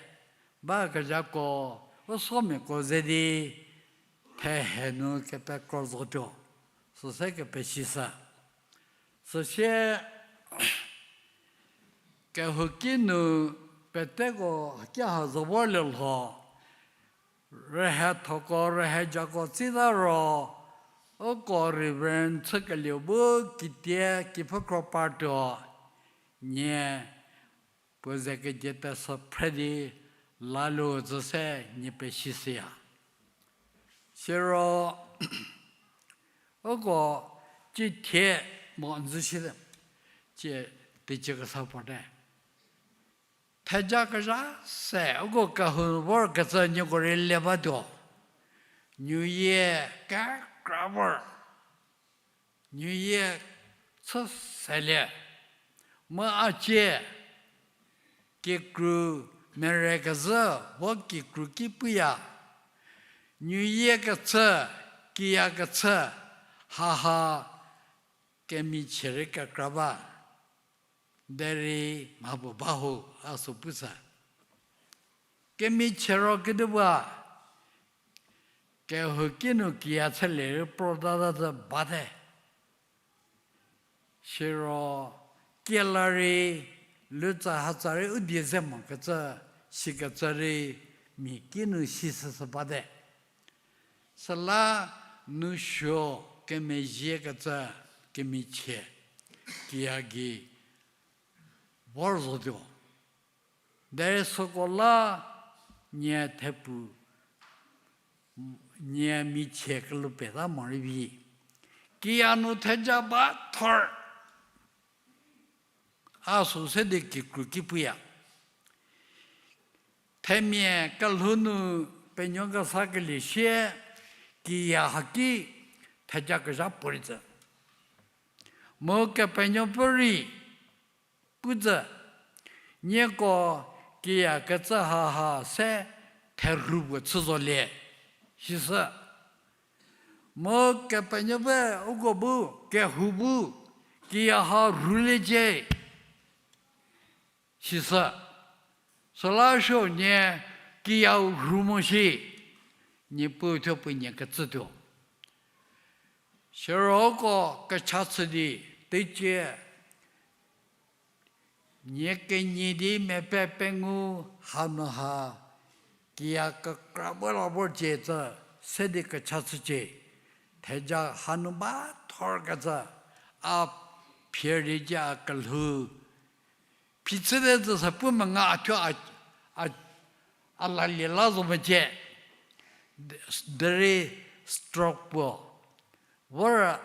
bakezhako u somiako ze di thehe nu kepekro zotuo, süse kepesishü. Süsie kehouki nu peteko ki ha zo vorlie lho, rühethoko rühejako tsita ro, uko Reverend Chükelieu bu kitie kipfhükro partuo, nie puo ze kedie tesü phre di lalu züse nie pesishüya. Siro uko cithie mo n zü shite, cie teicie kesa puote. Thejakezha se uko kehou vorkecü nieko rei le batuo. Nuyie kekra vor. Nuyie chü selie. Mu a cie kikru merekezhü vo kikru ki puya. Nuyie kechü, kiyakechü, haha kemichie rei kekra ba. Derei mha puo ba ho, a sü pushü. Kemichie ro kedipuo, kehouki nu kiya chülie rei protata zü bate. Siro kiela rei lutsa hatsa rei u die ze mokecü, sikecü rei mia ki nu si süsü bate. Süla nu suo kemezhiekecü kemichie kiya gei vor zotuo. Derei süko la nie thepu, nie michie kelhou peta morei vi. Kiya nu theja ba thor. A sü se di kikru ki puya. Themia kelhou nu penuo kesa kelie sie kiya haki thejakezha puorei tsü. Mu Kepenuopfü rei pu tsü, nieko kiyakecü haha se therhu puo chü zolie, sisü. Mu Kepenuopfü uko bu, kehou bu, kiya ha rhuliecie, sisü. Süla suo nie kiyau rhu mo shi, Niepuu thuo puo nie kecütuo. Siro uko kecha chü di teicie, nie kenyi di mepfü pengou hanu ha kiya kekra bu la vor cie tsü se di kecha chücie. Theja hanu ba thorkecü, a phier di cie a kelhou phichüte tsü sa pu menga a thuo a, a, a lalie la zo mecie. Derei stroke puo vor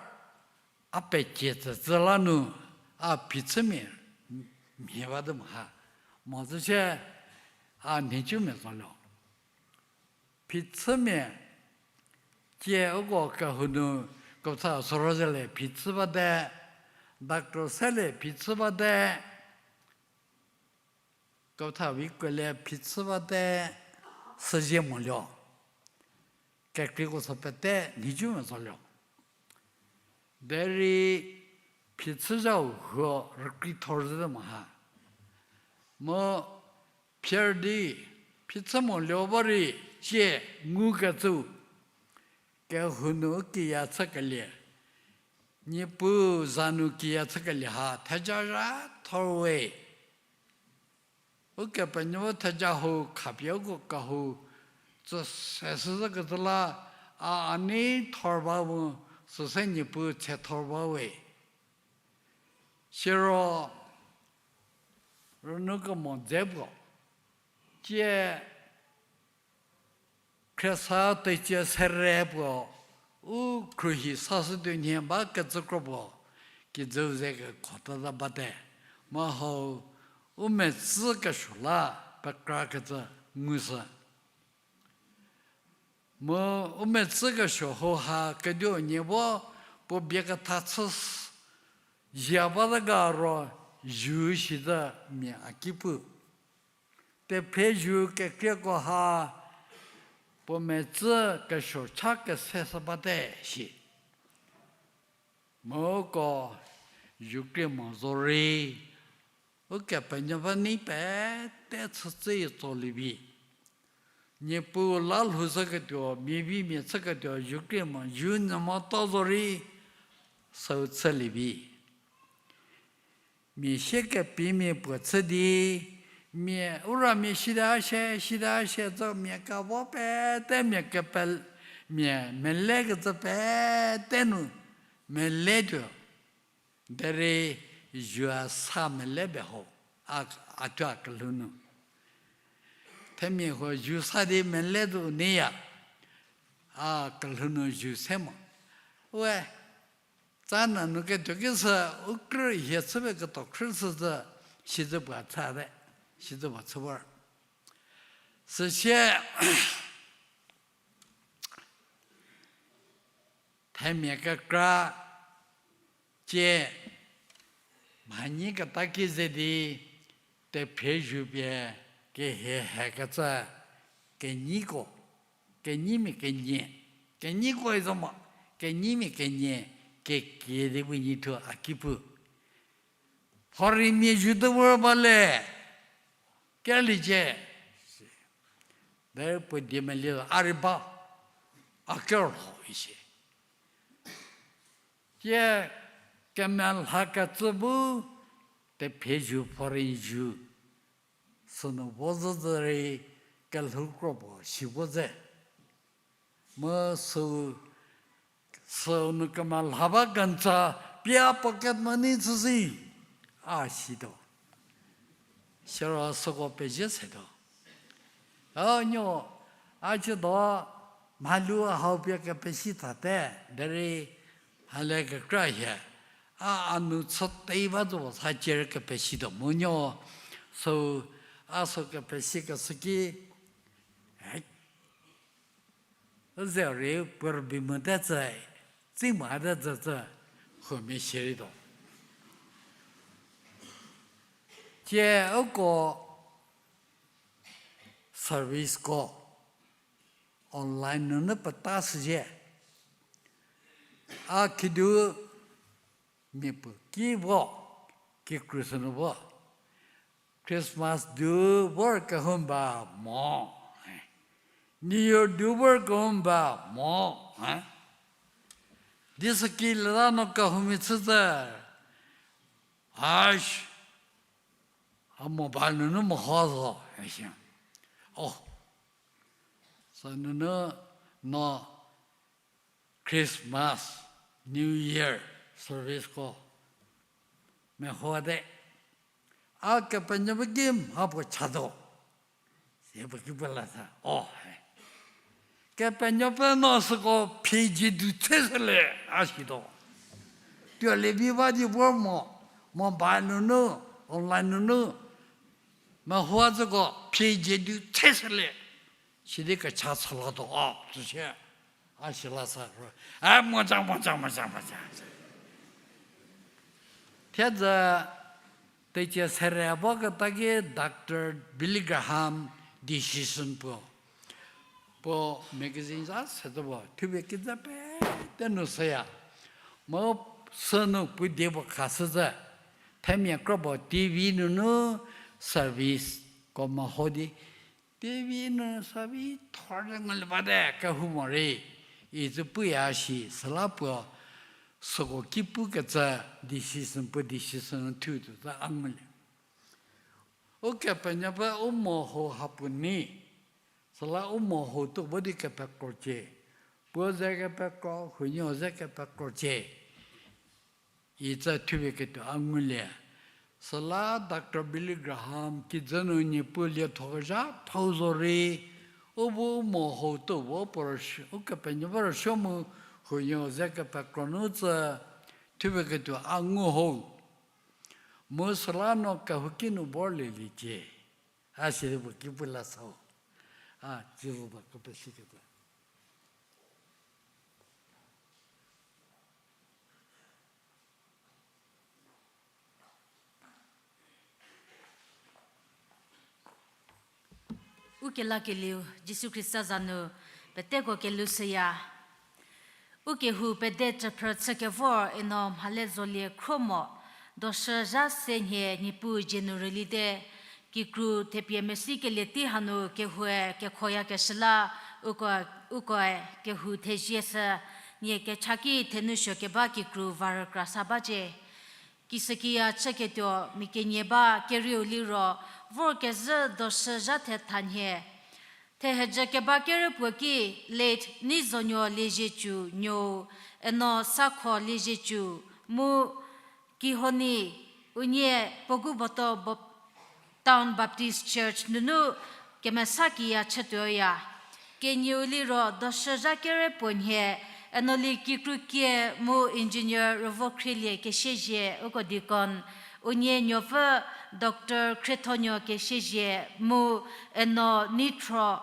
a pecie tsütsü la nu a phichümia mhie ba te mo ha. Mo tsü sie a nhicumia zo lo. Phichümia cie uko kehou nu Kepetha Sorozelie phichü bate, Doctor Selie phichü bate, Kepetha Vikuolie phichü bate, süzie moluo. Kekreiko sü pete nhicu me zolie. Derei phichü zhau huo rükrie thor zhüte mo ha. Mu phier di phichü moluo ba rei cie ngukecü kehou nu u kiya chükelie, Niepuu za nu kiya chükelie ha theja zha thor we. Ukepenuopfü theja hau khapie uko kehou tsüse shüzhükecü la, a a nei thor ba mu, süse Niepuu tshe thor ba we. Siro rünu kemo dze puo, cie khriesa teicie sere puo, u khruohi sashütuo nhie bakecü kro puo, kijüu ze kekho tata bate, mu hau u metsü kesuo la pekrakecü ngushü. Mu u metsü kesuo hau ha kediu nie vo puo bie ketha chü zhie bate ga ro zhü shi zhü mia a ki pu. Tephrie zhü kekrieko ha puo metsü kesuo cha kese shü bate shi. Mu uko zhükrie mo zorei, Ukepenuopfü nei pete chütsü tsolie vi. Niepuu la lhoushüketuo, mia vi mia chüketuo zhükrie mo, zhü nyü motuo zorei, süu chülie vi. Mia sie kepimia puo chü di, mia u ramia sita shie, sita shie zo mia kevo pete mia kepel, mia melekecü pete nu meletuo. Derei zhü a sa mele be ho, a, a thuo a kelhou nu. Themia huo zhü sa di mele zo u neiya, a kelhou nu zhü se mo. We, tsa nanu ketuo ki sü u krü hie chüpie ketuo khrü süzhü, sizhü puo chü te, sizhü puo chü vor. Süsie, themia kekra cie mhanyi keta ki ze di tephrie zhü pie kehie hekecü kenyiko, kenyimia kenie, kenyiko i zo mo, kenyimia kenie kekie di bu nyi thuo a ki pu. Phorimia zhü te vor ba le, keliecie. Derei puo die melie a rei ba, a kerho isi. Tie kemelhakecü bu tephrie zhü, phorimia zhü sünu vo zhüzhü rei kelhou kro puo si vo ze. Mu süu, süu nu kemelha ba kenjü pie a pocket money chüsi, a situo. Siro süko pezie setuo. O nuo, a ciedo, mhalu hau pie kepesi thate, derei mhale kekra hie, a a nu chü tei ba zo sa cie rei kepesituo mu nuo, süu, a süu kepesikeshü ki, e, ze rei puo rübei mote tsü, tsi mote tsü tsü, huomia sierei tuo. Tie uko serviceko online nunu peta shüzhie. A khidu mia puo ki vo, kikru sünu vo. Christmas du vor kehou ba mo. New Year du vor kehou ba mo. Di süki leta no kehoumia chü tsü. Ash, a mobile nunu meho zo, isi. O, sünunu no Christmas, New Year serviceko mehote. A Kepenuopfü ki mha puo chatuo. Sie puo ki puo la sa, o he. Kepenuopfü no süko phie dzie du tse shülie, a situo. Tuolie vi ba di vor mo, mobile nunu, online nunu, mehoa züko phie dzie du tse shülie. Sidi kecha chülatuo a, süsie. A shila sa ro. A moca, moca, moca, moca. Thiedzü teicie sere vo keta ki Doctor Billy Graham decision puo. Puo magazine za se tso puo, thupie kijü pete nu shüya. Mu sünu puo die puo khashü zü. Themia kro puo T V nunu service ko meho di. T V nu service thor ngulie bate kehou morei. Icü puya shi, süla puo süko ki pukecü decision puo decision thu tuo zü a ngulie. Ukepenuopfü u mo hou ha puo ni, süla u mo hou tuo vo di kepekrocie, puo ze kepekro, huoniehuo ze kepekrocie, icü thupie ketuo a ngulie. Süla Doctor Billy Graham kijü nu Niepuu lietho kezha phou zorei, u bu u mo hou tuo vo puo rüsuo, Ukepenuopfü rüsuo mu huoniehuo ze kepekro nu cü thupie ketuo a ngu hou. Mu süla no kehouki nu vorlieliecie. A sidi puo ki pu la sau. A, Jisu ba kepesikecü. Ukelakelieu Jisu Khrista za nu peteko kelushüya. Ukehou pede cüphrü chükevor eno mhale zolie khro mo, doshü zha se nhie Niepuu dzie nu rülite, kikru thepie mesikelie tei hanu kehoue kekhoyakeshü la, uko, ukoe kehou thezie sü, nie kecha ki thenou suo keba kikru va rükra sa bacie. Kishükiya chüketuo mia kenie ba kerieu liro, vorkezhü doshü zha thetha nhie. Thehejü keba kerepuo ki late Neizonuo Liezietsu nuou, eno Sakho Liezietsu, mu kihoni unie Poguboto Town Baptist Church nunu kemesa kiya chütuoya. Kenieu liro doshü zha kerepuo nhie, eno li kikru kie mu engineer Rüvokhrielie Kesiezie uko deacon, unie nuopfü Doctor Khriethonuo Kesiezie mu eno Neithro,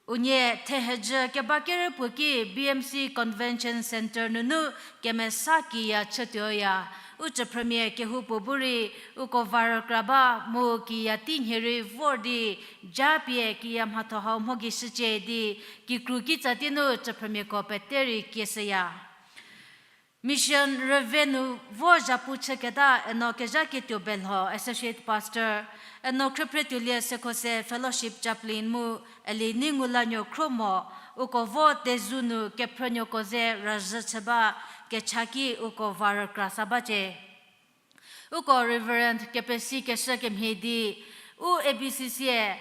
unie thehejü keba kerepuo ki B M C Convention Centre nunu kemesa kiya chütuoya. U cüphrümia kehoupuo bu rei uko va rükra ba mu kiya tei nhie rei vor di japie kiya mhatho hau mho gei shücie di kikru kitsa tei nu cüphrümiako pete rei kieshüya. Mission rüve nu vo zhapu chüketa eno Kezhaketuo Belho Associate Pastor, eno Khriephretuolie Sekhose Fellowship Chaplain mu Eli Neingulanuo Khromo, uko vo Tezu nu kephrünuoko ze razhü chü ba, kecha ki uko va rükra sa bacie. Uko Reverend kepesi keshü kemhie di, u A B C C-e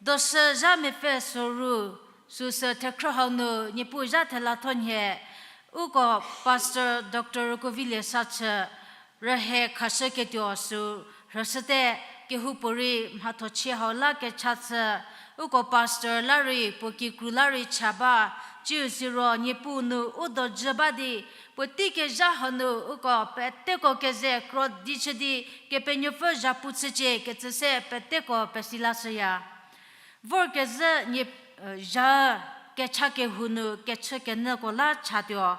doshü zha mepfü soru, süsü thekhrü hau nu Niepuu zha thela thonhie, uko Pastor Doctor Rükovilie Sachü rühe khashüketuo sü rhüshüte, kehoupuorei mhathochie hau la kecha chü, uko Pastor la rei puo kikru la rei cha ba, tsiu siro Niepuu nu u dojü ba di, puotei kezha hanu uko peteko keze kro di chü di, Kepenuopfü zhapu chücie kecü se peteko pesi lashüya. Vorkezhü nie, zha kecha kehou nu kechü kenyüko la chatuo.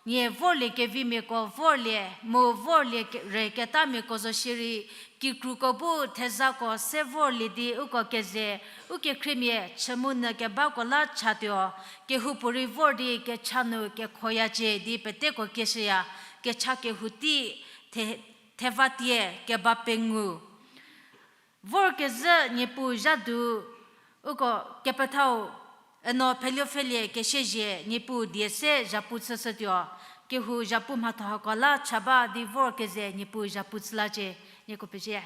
Nie vorlie kevimiako vorlie, mu vorlie ke-, re ketamiako zo shierei, kikruko bu thezako se vorlie di uko keze, ukekhriemia chü mu nyü kebako la chatuo, kehoupuorei vor di kecha nu kekhoyacie di peteko kieshüya, kecha kehou tei the-, thevatie keba pengou. Vorkezhü Niepuu zha du, uko kepethau, eno Pheliopfhelie Kesiezie Niepuu die se zhapu chüshütuo, kehou zhapu mhatho hako la cha ba di vorkeze Niepuu zhapu chü lacie, nieko pezie.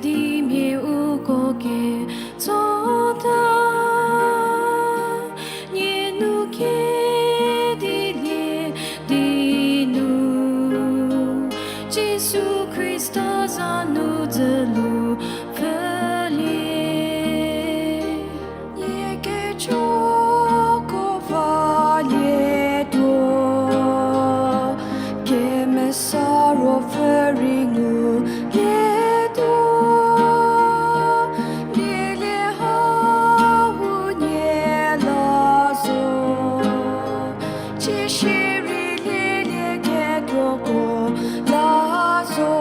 Di mia uko ketso ta, nie nu kedilie di nu, Jisu Khrista za nu dzülu pfülie. Nie kechoko valietuo, Kemesa Ruopfü rei ngulietuo, lielie hau nie la zo, chie shierei lielieketuoko la zo.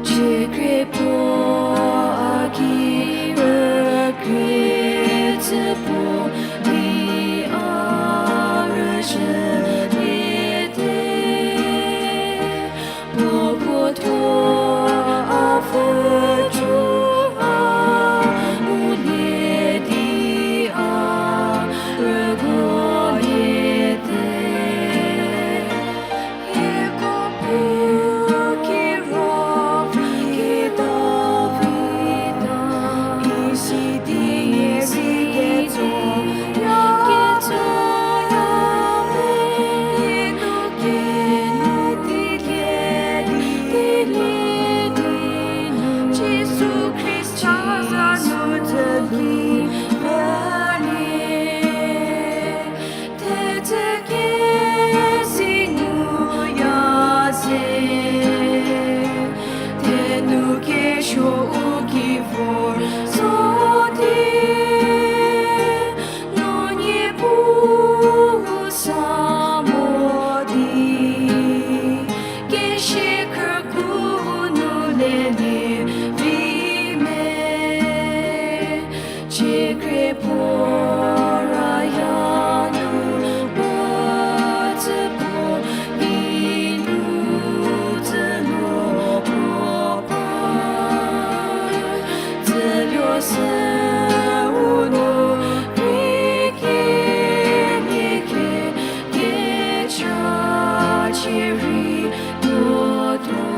Chie krie puo a ki rükrie tsü puo di a rüzhüliete. Puo puo thuo a pfhücü a ngulie di a rüguoliete. Hieko puo kiro kita vita, isi di nie si ketso ya, ketso ya me, nie nu kedilie di nu, Jisu Khrista za nu dzülu pfülie. Thedze kesi nu ya ze, thenu kesuo u ki vor zo di, nu Niepuu sa mo di, kesie khrüku nu lelie vi me. Chie krie puo raya nu puo tsü puo di nu dzülu puo pa, dzülu sü u nu rei kenie ke, kecha chierei tuo tuo.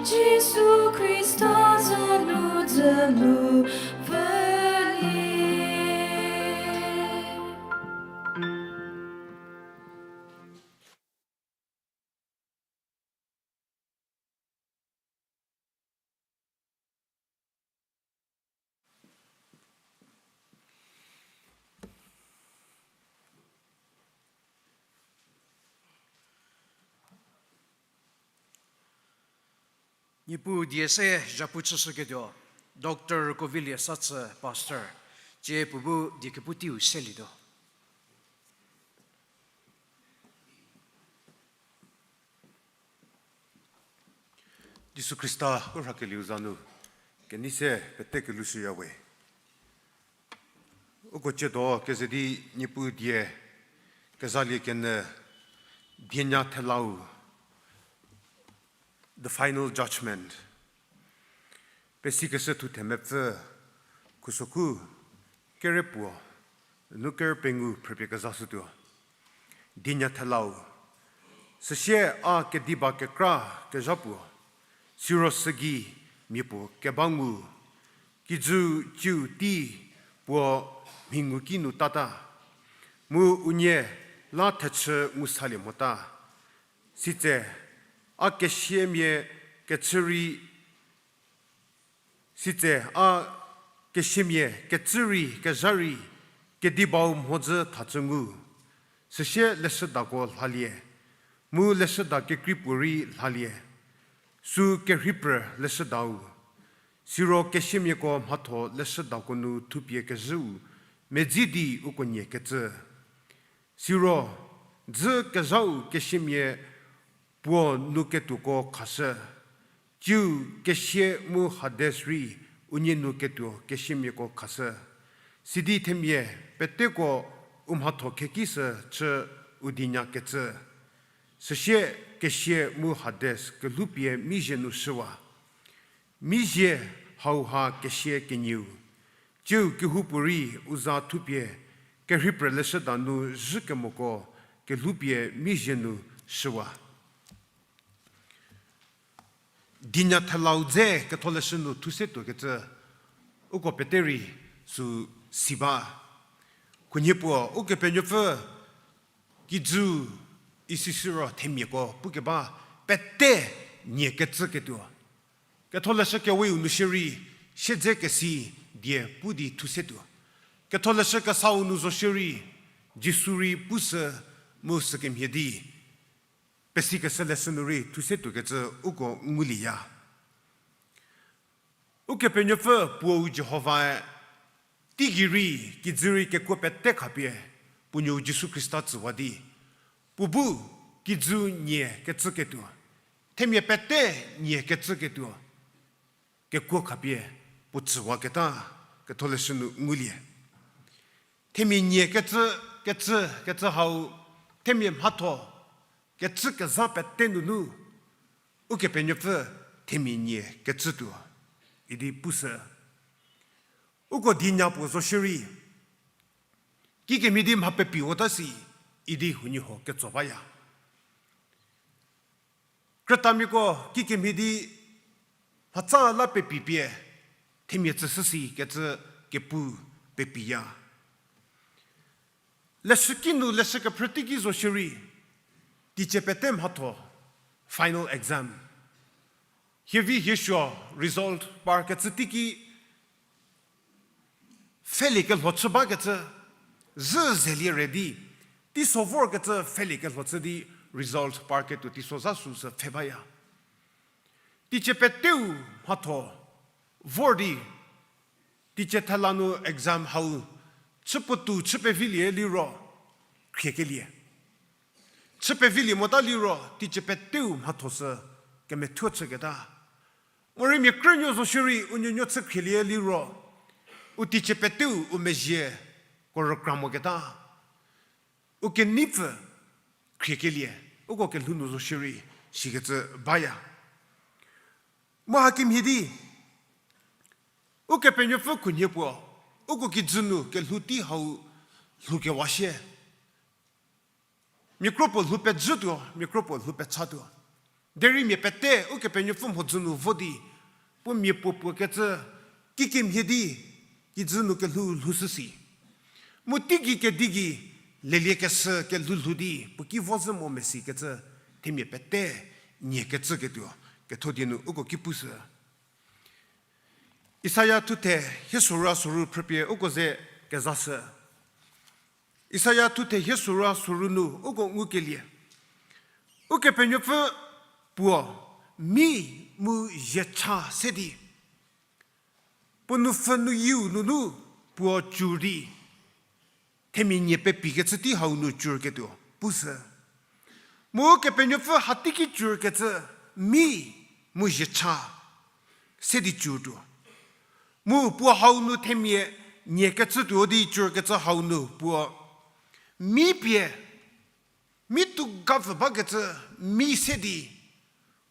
Jisu Khrista za nu dzülu pfülie. Niepuu die se zhapu chüshüketuo, Doctor Kovilie Satsü, Pastor, tsie puo bu die kepu teiu selietuo. Jisu Khrista u rhakelieu za nu kenei se pete kelushüya we. Uko tsiedo keze di Niepuu die kezalie kenyü, dienya thelau, the final judgment, pesikeshü thu themepfü, khusokhu kere puo nu kere pengou phrüpie kezashütuo. Dienya thelau, Süsie a kediba kekra kezha puo, siro sügei mia puo keba ngu, kijü ciu tei puo mhi ngu ki nu tata, mu unie la thechü ngu salie mota. Sitse a kesiamia kecü rei Sitse a kesiamia kecü rei kezha rei kedibau mhodzü thacü ngu, süsie leshüdako lhalie, mu leshüda kekrei puorei lhalie, sü kerhei prü leshüdau. Siro kesiamiako mhatho leshüdako nu thupie kezhüu medzi di uko nie kecü. Siro, dzü kezhau kesiamia puo nu ketuoko khashü, ciu kesia mu Hades rei unie nu ketuo kesiamiako khashü. Sidi themia peteko u mhatho kheki sü chü u dinya kecü. Süsie kesia mu Hades kelhoupie mizie nu shüwa. Mizie hauha kesia kenieu, ciu kehoupuorei u za thupie kerhei prü leshüda nu zhü kemoko kelhoupie mizie nu shüwa. Dinya thelau dze ketholeshü nu thuse tuokecü, uko pete rei sü si ba. Khunhie puo Ukepenuopfü kijü isi siro themiako pukeba pete nie kecüketuo. Ketholeshü keweu nu shierei siedzekesi die pu di thuse tuo. Ketholeshü kesau nu zo shierei Jisu rei pushü mu sükemhie di pesikeshü leshü nu rei thuse tuokecü uko ngulieya. Ukepenuopfü puou Jihovae teigei rei kijü rei kekuo pete khapie puo nuou Jisu Khrista tsüwa di, puo bu kijü nie kecüketuo, themia pete nie kecüketuo, kekuo khapie puo tsüwaketa ketholeshü nu ngulie. Themia nie kecü, kecü, kecü hau, themia mhatho kecü kezha pete nunu, Ukepenuopfü themia nie kecütuo idi pushü. Uko dinya puo zo shierei, kikemhie di mha pepiwata si idi huoniehuo ketso baya. Krütamiako kikemhie di mhatsa la pepipie themia tsüshü si kecü kepu pepiya. Leshüki nu leshü kephrü teiki zo shierei, teicie pete mhatho, final exam. Hie vi hie suo result parkecü teiki pfhelie kelho chü bakecü, zhü zelie re di, teiso vorkecü pfhelie kelho chü di result parketuo teiso za süsü pfhe baya. Teicie peteu mhatho vor di, teicie thela nu exam hau chü puotou chü pevilie liro, khriekelie. Chü pevilie mota liro teicie peteu mhatho sü kemethuo chüketa. Morei mia krünuo zo shierei u nuonuo chü khrielie liro, u teicie peteu u mezhieko rükra moketa. U keneipfü khriekelie, uko kelhou nu zo shierei, sikecü baya. Mu hakemhie di, Ukepenuopfü khunhie puo, uko kijü nu kelhou tei hau lhoukewa shie. Mia kro puo lhou pejütuo, mia kro puo lhou pechatuo. Derei mia pete Ukepenuopfü mhodzü nu vo di, puo mia puo puo kecü, kikemhie di, kijü nu kelhou lhoushü si. Mu teigei kedi gei, leliekeshü kelhou lhou di puo ki vo zhü mo mesi kecü, themia pete nie kecüketuo, ketho die nu uko ki pushü. Isaia thuthe hie sorou sorou phrüpie uko ze kezashü. Isaia thuthe hie sorou sorou nu uko ngukelie, Ukepenuopfü puo mi mu zhiecha se di, puo nupfhü nuyieu nunu puo cur di, themia nie pepikecü tei hau nu curketuo pushü. Mu Kepenuopfü hateiki curkecü mi mu zhiecha se di curtuo. Mu puo hau nu themia nie kecütuo di curkecü hau nu puo mi pie, mi tuo gapfü bakecü mi se di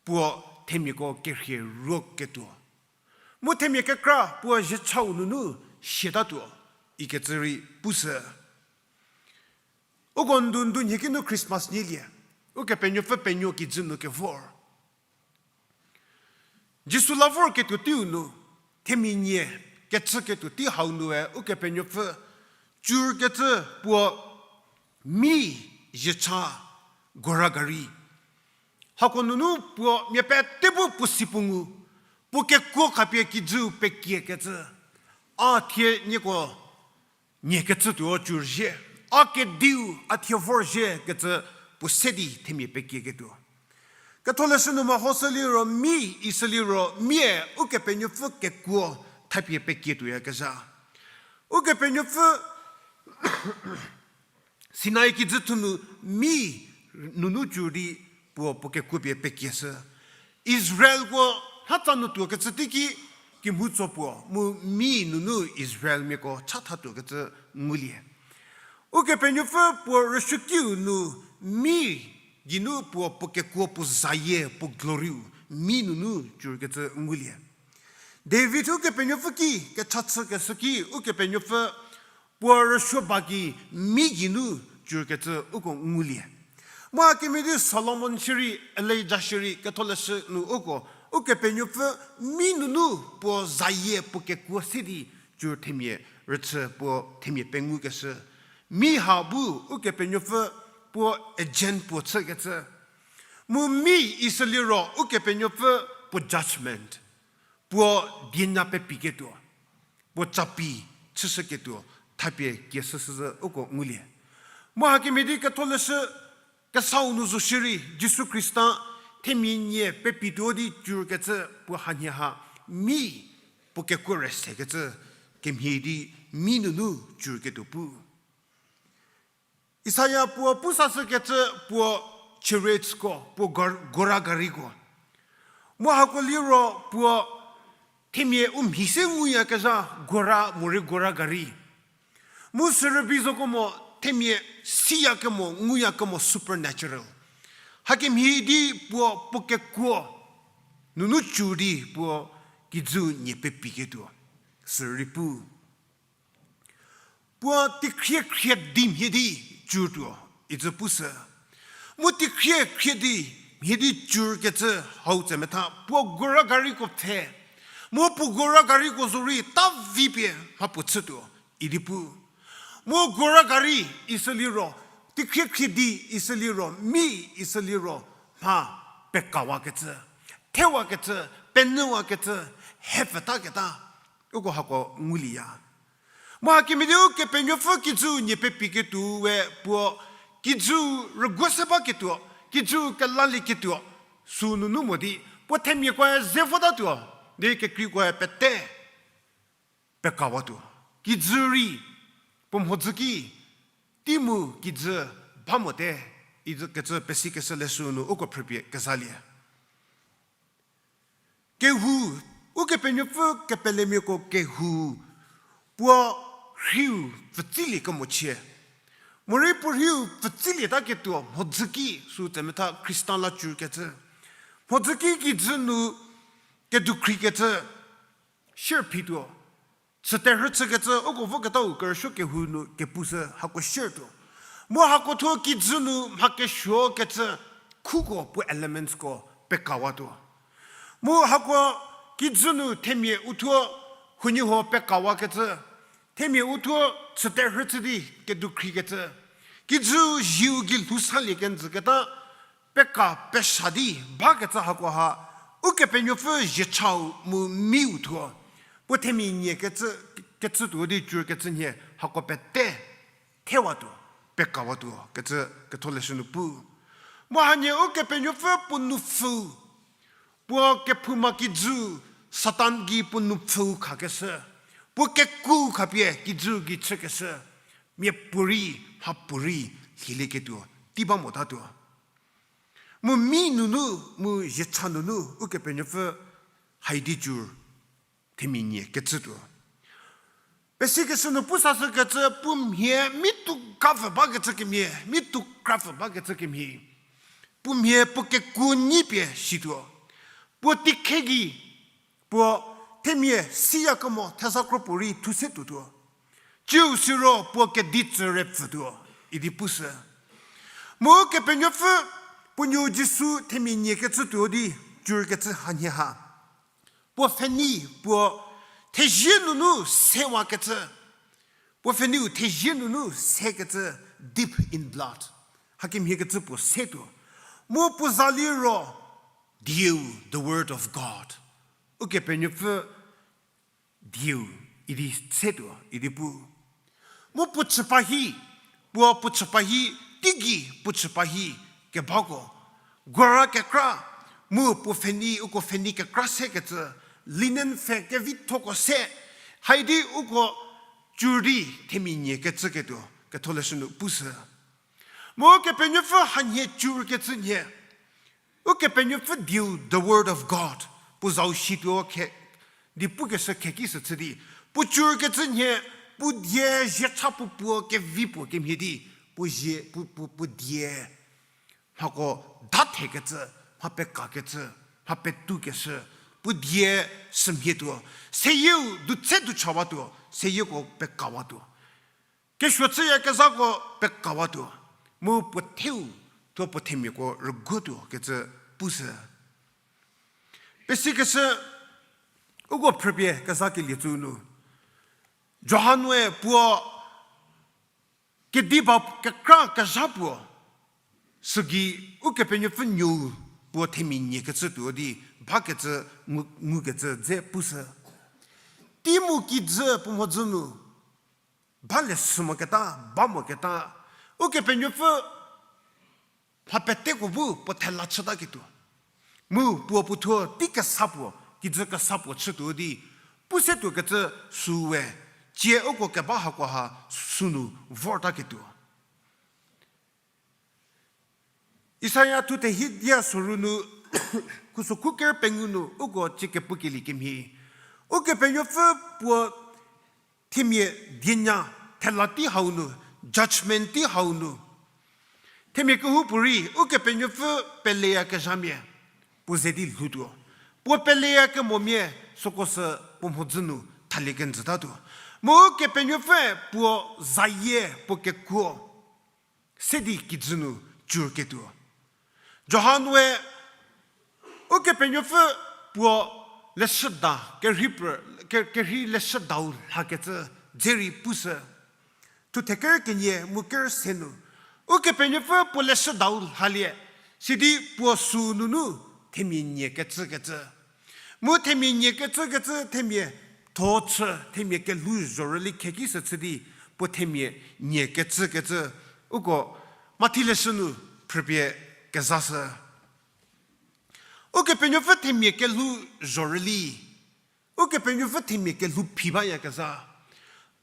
puo themiako kerhie ruoketuo. Mu themia kekra puo zhiechau nunu siatatuo, ikecü rei pushü. Uko ndu ndu nhieki nu Christmas nyilie. Ukepenuopfü penuo kijü nu kevor. Jisu la vorketuo teiu nu, themia nie kechüketuo tei hau nue Ukepenuopfü cürkecü puo mi ziecha gora gari. Hako nunu puo mia pete bu puo si puo ngu, puo kekuo khapie kijüu pekiekecü. A thie nieko nie kecütuo cürzhie, a kediu a thie vorzhie kecü puo se di themia pekieketuo. Ketholeshü nu mehoshü liro mi, isü liro mia Ukepenuopfü kekuo thapie pekietuoyakezha. Ukepenuopfü Sinai kijü thu nu mi nunu cü di puo puo kekuo pie pekieshü. Israelko hatsa nu tuokecü teiki kemhutso puo mu mi nunu Israelmiako chathatuokecü ngulie. Ukepenuopfü puo rüsuokiu nu mi geinu puo puo kekuo puo zayie puo gloryu mi nunu cürkecü ngulie. David Ukepenuopfü ki kecha chükeshü ki Ukepenuopfü puo rüsuo ba gei mi geinu cürkecü uko ngulie. Mu hakemhie di Solomon shierei, Elija shierei, Ketholeshü nu uko, Ukepenuopfü mi nunu puo zayie puo kekuo se di cü themia rüchü puo themia pengukeshü. Mi ha bu Ukepenuopfü puo agent puo chükecü. Mu mi isü liro Ukepenuopfü puo judgment, puo dienya pepiketuo, puo capi chüshüketuo thapie kieshüshüzhü uko ngulie. Mu hakemhie di Ketholeshü kesau nu zo shierei Jisu Khrista themia nie pepituo di cürkecü puo hanie ha mi puo kekuo rei sekecü kemhie di mi nunu cürketuo pu. Isaia puo pu sashükecü puo chariots ko, puo gor-, gora gariko. Mu hako liro puo themia u mhi se nguyakezha gora morei gora gari. Mu sürübei zoko mo themia siyakemo nguyakemo supernatural. Hakemhie di puo puo kekuo nunu cü di puo kijü nie pepiketuo. Sürei pu. Puo teikhrie khrie di mhie di cütuo, itsü pushü. Mu teikhrie khrie di mhie di cürkecü hau tsemetha puo gora gariko pfhe. Mu puo gora gariko zorei ta vi pie mha puo chütuo, idi pu. Mu gora gari isü liro, teikhrie khrie di isü liro, mi isü liro, mha pekawakecü, thewakecü, penyüwakecü, hepfütaketa. Uko hako ngulieya. Mu hakemhie di Ukepenuopfü kijü nie pepiketuo we puo kijü rüguo se baketuo, kijü kelalieketuo, sü nunu mo di, puo themiakoe ze votatuo, di kekreikoe pete pekawatuo. Kijü rei, puo mhodzü ki, tei mu kijü ba mote, ikecü pesikeshü leshü nu uko phrüpie kezalie. Kehou, Ukepenuopfü kepelemiako kehou, puo rhiu pfütsilie kemochie. Morei puo rhiu pfütsilietaketuo mhodzü ki sü tsemetha Khrista la cükecü. Mhodzü ki kijü nu kedukhrikecü, shierphituo. Chüterhü chükecü uko voketau kerüsuo kehou nu kepushü hako shiertuo. Mu hako thuo kijü nu mha kesuokecü khuko puo elementsko pekawatuo. Mu hako kijü nu themia uthuo huoniehuo pekawakecü, themia uthuo chüterhü chü di kedukhrikecü, kijü zieu gei lhou salie kenjüketa, peka pesha di bakecü hakoha, Ukepenuopfü ziechau mu miu thuo, puo themia nie kecü, kecütuo di cükecü nhie hako pete thewatuo, pekawatuo kecü ketholeshü nu pu. Mu hanie Ukepenuopfü puo nupfü, puo kephouma kijü, Satan gei puo nupfü khakeshü, puo kekuo khapie kijü gei chükeshü, miapuorei, mhapuorei, lhielieketuo, tei ba motatuo. Mu mi nunu, mu ziecha nunu, Ukepenuopfü haidi cü themia nie kecütuo. Pesikeshü nu pu sashükecü, puo mhie mi tou kavü bakecü kemhie, mi tou krapfü bakecü kemhie. Puo mhie puo kekuo nyi pie situo. Puo teikhe gei, puo themia siyakemo theza kro puorei thu se tuotuo. Ciu siro puo kedi tsüre pfütuo, idi pushü. Mu Kepenuopfü Puo nuou Jisu themia nie kecü tuo di, cur kecü hanhie ha. Puo pfhenei, puo thezie nunu sewakecü. Puo pfheneiu thezie nunu sekecü, deep in blood. Hakemhie kecü puo se tuo. Mu puo za liro, dieu, the word of God. Ukepenuopfü dieu idi se tuo, idi pu. Mu puo chüpa hi, puo puo chüpa hi, teigei puo chüpa hi, kebako. Guora kekra, mu puo pfhenei, uko pfhenei kekra sekecü, linen pfhe kevithoko se, haidi uko cur di themia nie kecü ketuo, ketholeshü nu pushü. Mu Ukepenuopfü hanhie cur kecü nhie. Ukepenuopfü dieu, the word of God. Puo zau shi tuo khe, di pukeshü kheki sü chü di. Puo cur kecü nhie, puo die ziecha puo puo kevi puo kemhie di. Puo zie, puo, puo, puo die. Mhako dathe kecü, mha peka kecü, mha petu keshü. Puo die sümhie tuo. Seyieu, dutse duchawatuo, seyieko pekawatuo. Kesuo chüyakezhako pekawatuo, mu puo theu thuo puo themiako rüguotuo kecü pushü. Pesikeshü, uko phrüpie kezha kelie tsu nu. Johan-e puo kediba kekra kezha puo, sügei Ukepenuopfü nuou puo themia nie kecü tuo di bakecü ngu-, ngukecü dze pushü. Tei mu kijü puo mhodzü nu, ba leshü moketa, ba moketa, Ukepenuopfü mha peteko bu puo thela chütaketuo. Mu puo puothuo tei kesa puo, kijü kesa puo chütuo di, pusetuo kecü süu we, cie uko keba hakoha sünu vortaketuo. Isaia thuthe hi dia soru nu, khuso khuker pengou nu, uko cie kepukelie kemhie. Ukepenuopfü puo themia dienya thela tei hau nu, judgment tei hau nu. Themia kehoupuorei, Ukepenuopfü peleyakezhamia, puo ze di lhoutuo. Puo peleyakemomia, süko sü puo mhodzü nu thalie kenjütatuo. Mu Ukepenuopfüe puo zayie puo kekuo se di kijü nu cur ketuo. Johan we Ukepenuopfü puo leshüda, kerhei pr-, ke-, kerhei leshüdau lhakecü dze rei pushü. Thuthe ker kenie mu ker se nu. Ukepenuopfü puo leshüdau lhalie, sidi puo süu nunu themia nie kecükecü. Mu themia nie kecükecü themia tho chü, themia kelhou zhorüli kheki sü chü di, puo themia nie kecükecü. Uko Mathi leshü nu phrüpie kezashü. Ukepenuopfü themia kelhou zhorüli. Ukepenuopfü themia kelhou phi bayakezha.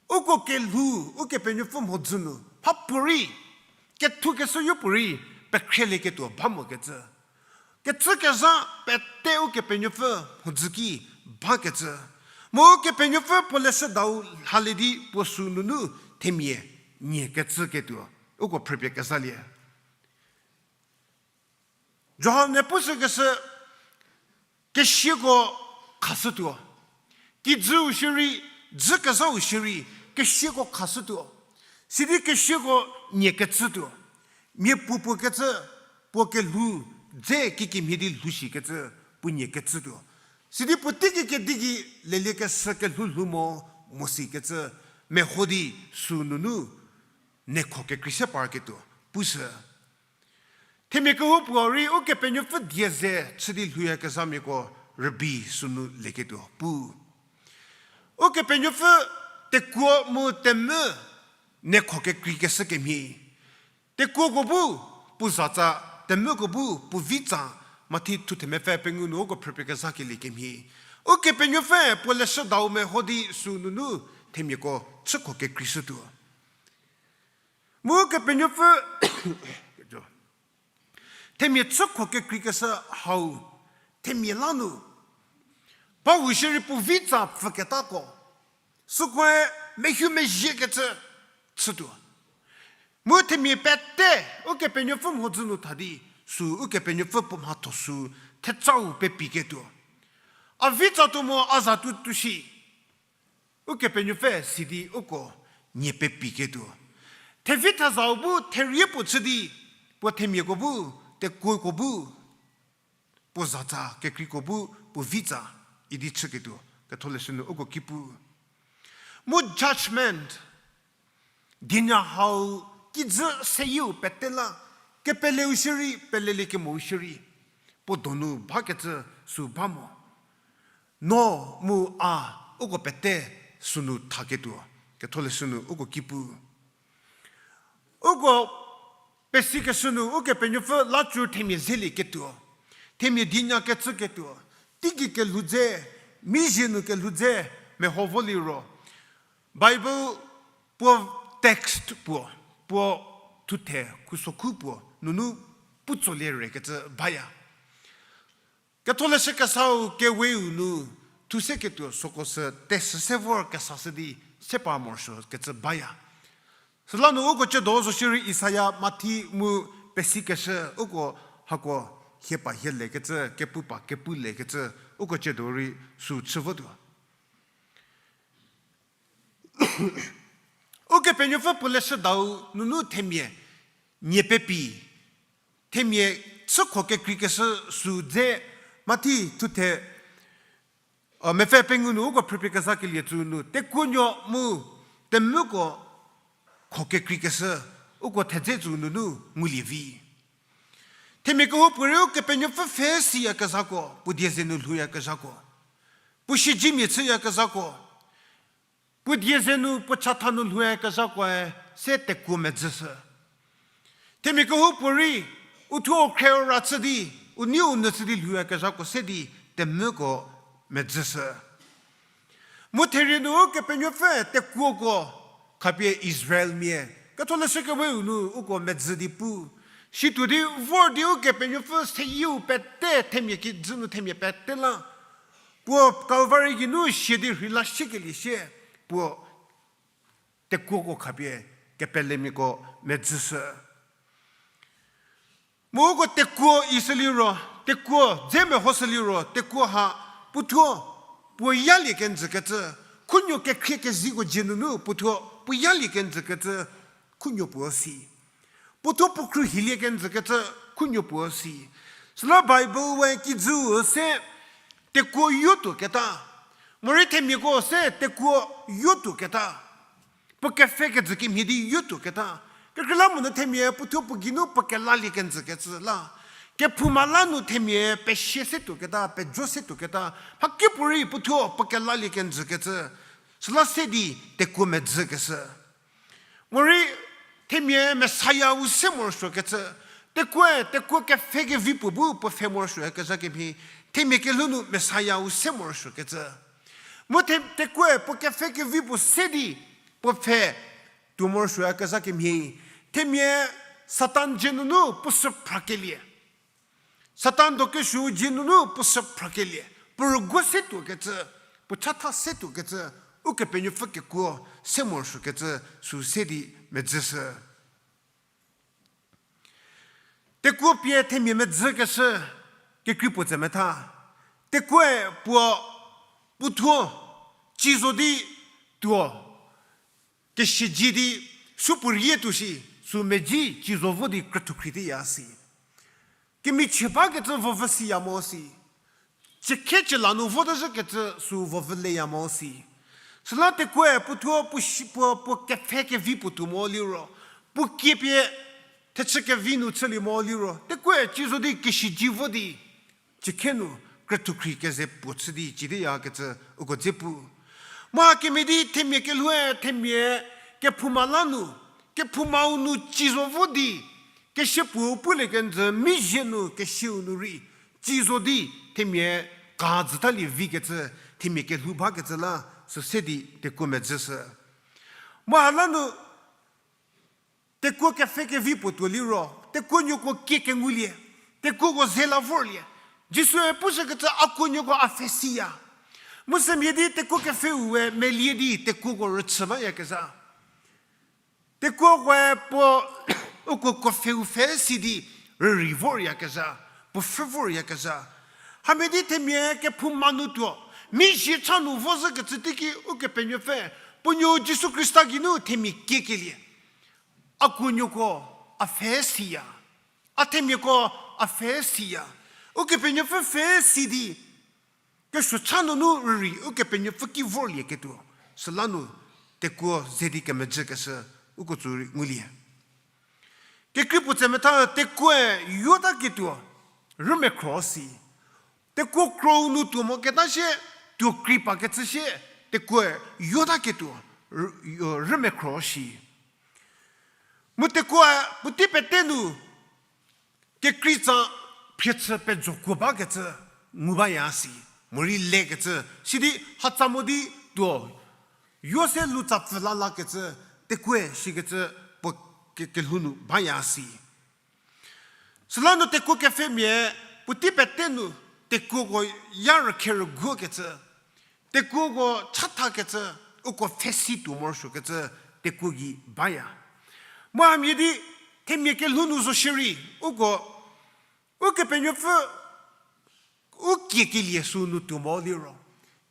Uko kelhou, Ukepenuopfü mhodzü nu mhapuorei, kethukeshü yopuorei, pekhrielieketuo ba mokecü. Kecükezha pete Ukepenuopfü mhodzü ki bakecü. Mu Ukepenuopfü puo leshüdau lhalie di puo süu nunu themia nie kecüketuo. Uko phrüpie kezalie. Johan-e pushükeshü, kesiako khashütuo. Kijüu shierei, dzükezhau shierei, kesiako khashütuo. Sidi kesiako nie kecütuo. Mia puopuo kecü, puo kelhou dze kikemhie di lhou shikecü, puo nie kecütuo. Sidi puo teigei kedi gei leliekeshü kelhou lhou mo, mo sikecü, meho di süu nunu, nekho kekrei se parketuo, pushü. Themia kehoupuorei Ukepenuopfü die ze chü di lhouyakezhamiako rübei sünu lieketuo pu. Ukepenuopfü tekuo mu temvü nekho kekreikeshü kemhie. Tekuoko bu puo zatsa, temvüko bu puo vitsa, Mathi thuthemepfü pengou nu uko phrüpie kezhakelie kemhie. Ukepenuopfü puo leshüdau meho di süu nunu themiako chükho kekreishütuo. Mu Kepenuopfü, themia chükho kekreikeshü hau, themia la nu, ba u shierei puo vitsa pfüketako, sükoe mehu mezhiekecü chütuo. Mu themia pete, Ukepenuopfü mhodzü nu tha di, süu Ukepenuopfü puo mhatho süu thetsau pepiketuo. A vitsa tuo mo a za tuo tuo shi. Ukepenuopfü sidi uko nie pepiketuo. Thevi thezau bu therie puo chü di, puo themiako bu tekuoko bu, puo zatsa, kekreiko bu, puo vitsa, idi chüketuo, Ketholeshü nu uko ki pu. Mu judgment, dienya hau kijü seyieu pete la, kepeleu shierei, pelelie kemou shierei, puo donu bakecü sü ba mo. No mu a, uko pete sünu thaketuo, Ketholeshü nu uko ki pu. Uko pesikeshü nu Ukepenuopfü la cü themia zelieketuo, themia dienya kecüketuo, teigei kelhou dze, mizhie nu kelhou dze, meho vo liro, Bible puo text puo, puo thuthe khusokhu puo nunu putsolie rekecü baya. Ketholeshü Kesau keweu nu thu seketuo süko sü tesü se vor kesashü di se par morosuokecü baya. Süla nu uko ciedo zo shierei Isaia, Mathi mu pesikeshü uko hako hie pa hielekecü, kepu pa kepulekecü, uko ciedo rei sü chü votuo. Ukepenuopfü puo leshüdau nunu themia nie pepi, themia chükho kekreikeshü sü dze, Mathi thuthe, mepfü pengou nu uko phrüpie kezhakelie tsü nu tekuonuo mu temvüko kho kekreikeshü uko thedze tsü nunu ngulie vi. Themia kehoupuorei Ukepenuopfü pfhe siyakezhako, puo die ze nu lhouyakezhako, puo siedzemia chüyakezhako, puo die ze nu puo chatha nu lhouyakezhakoe se tekuo medzüshü. Themia kehoupuorei u thuo u khre u ra chü di, u neiu nyü chü di lhouyakezhako se di temvüko medzüshü. Mu therie nu Ukepenuopfü tekuoko khapie Israelmia, Ketholeshü Keweu nu uko medzü di pu, situo di vor di Ukepenuopfü seyieu pete themia kijü nu themia pete la, puo Kalvari geinu sia di rheila shiekelie sie, puo tekuoko khapie kepelemiako medzüshü. Mu uko tekuo ishü liro, tekuo dze mehoshü liro, tekuo ha puothuo puo yalie kenjükecü, khunuo kekhrie keziko dzie nunu puothuo puo yalie kenjükecü, khunuo puo si. Puothuo puo khruohilie kenjükecü, khunuo puo si. Süla Bible we kijüu se tekuo yotuoketa, morei themiako se tekuo yotuoketa, puo kepfhe kejü kemhie di yotuoketa. Kekreilamonyü themia puothuo puo geinu puo kelalie kenjükecü la, kephouma la nu themia pesie se tuoketa, pejo se tuoketa, mhakipuorei puothuo puo kelalie kenjükecü, süla se di tekuo medzükeshü. Morei themia Messiah-u se morosuokecü, tekuoe tekuo kepfhe kevi puo bu puo pfhe morosuoyakezha kemhie, themia kelhou nu Messiah-u se morosuokecü. Mu the-, tekuoe puo kepfhe kevi puo se di puo pfhe tuo morosuoyakezha kemhie, themia Satan dzie nunu puo sü phrakelie, Satan dokesuou dzie nunu puo sü phrakelie, puo rüguo se tuokecü, puo chatha se tuokecü, Ukepenuopfü kekuo se morosuokecü sü se di medzüshü. Tekuo pie themia medzükeshü kekrei puo tse metha. Tekuoe puo, puothuo ci zo di tuo, kesiedzi di supuo rie tuo shi, sü medzi ci zo vo di krüthukhri teya si. Kemichie bakecü vovü siya mo si. Ciekhe ciela nu vo tezhükecü sü vovü leya mo si. Süla tekuoe puothuo puo shi-, puo, puo kepfhe kevi puo tuo mo liro, puo kie pie thechü kevi nu chülie mo liro, tekuoe ci zo di kesiedzi vo di ciekhe nu krüthukhri keze puo chü di citeyakecü uko dze pu. Mu hakemhie di themia kelhoue themia kephouma la nu, kephoumau nu ci zo vo di, kesie puo pulie kenjü mizhie nu kesieu nu rei ci zo di themia ka jütalie vikecü, themia kelhou bakecü la sü se di tekuo medzüshü. Mu ha la nu tekuo kepfhe kevi puo tuo liro, tekuonuoko kie kengulie, tekuoko ze la vorlie. Jisue pushükecü a kuonuoko a pfhe siya. Mu sümhie di tekuo kepfheu we melie di tekuoko rüchü bayakezha. Tekuokoe puo uko kuopfheu pfhe si di rürei voryakezha, puo pfhü voryakezha. Hamhie di themia kephouma nu tuo, mizhie cha nu vo zhükecü teiki Ukepenuopfü, puo nuo Jisu Khrista geinu themia kiekelie. A kuonuoko a pfhe siya. A themiako a pfhe siya. Ukepenuopfü pfhe si di, kesuo cha nunu rürei Ukepenuopfü ki vorlieketuo, süla nu tekuo ze di kemejükeshü uko tsü rei ngulie. Kekrei puo tse metha tekuoe yotaketuo rümekhro si. Tekuo krou nu tuo moketa shie, tuo krei pakecü shie, tekuoe yotaketuo rü-, rümekhro si. Mu tekuoe puotei pete nu kekreitsa phriechü pejokuo bakecü ngu baya si, morei lekecü, sidi hatsa mo di tuo, yo se lutsa pfü lalakecü, tekuoe shikecü puo ke-, kelhou nu baya si. Süla nu tekuo kepfhemia puotei pete nu tekuoko ya rükhe rüguokecü, tekuoko chathakecü, uko pfhe si tuo morosuokecü tekuo gei baya. Mu hamhie di themia kelhou nu zo shierei, uko, Ukepenuopfü u kiekelie sü nu tuo mo liro,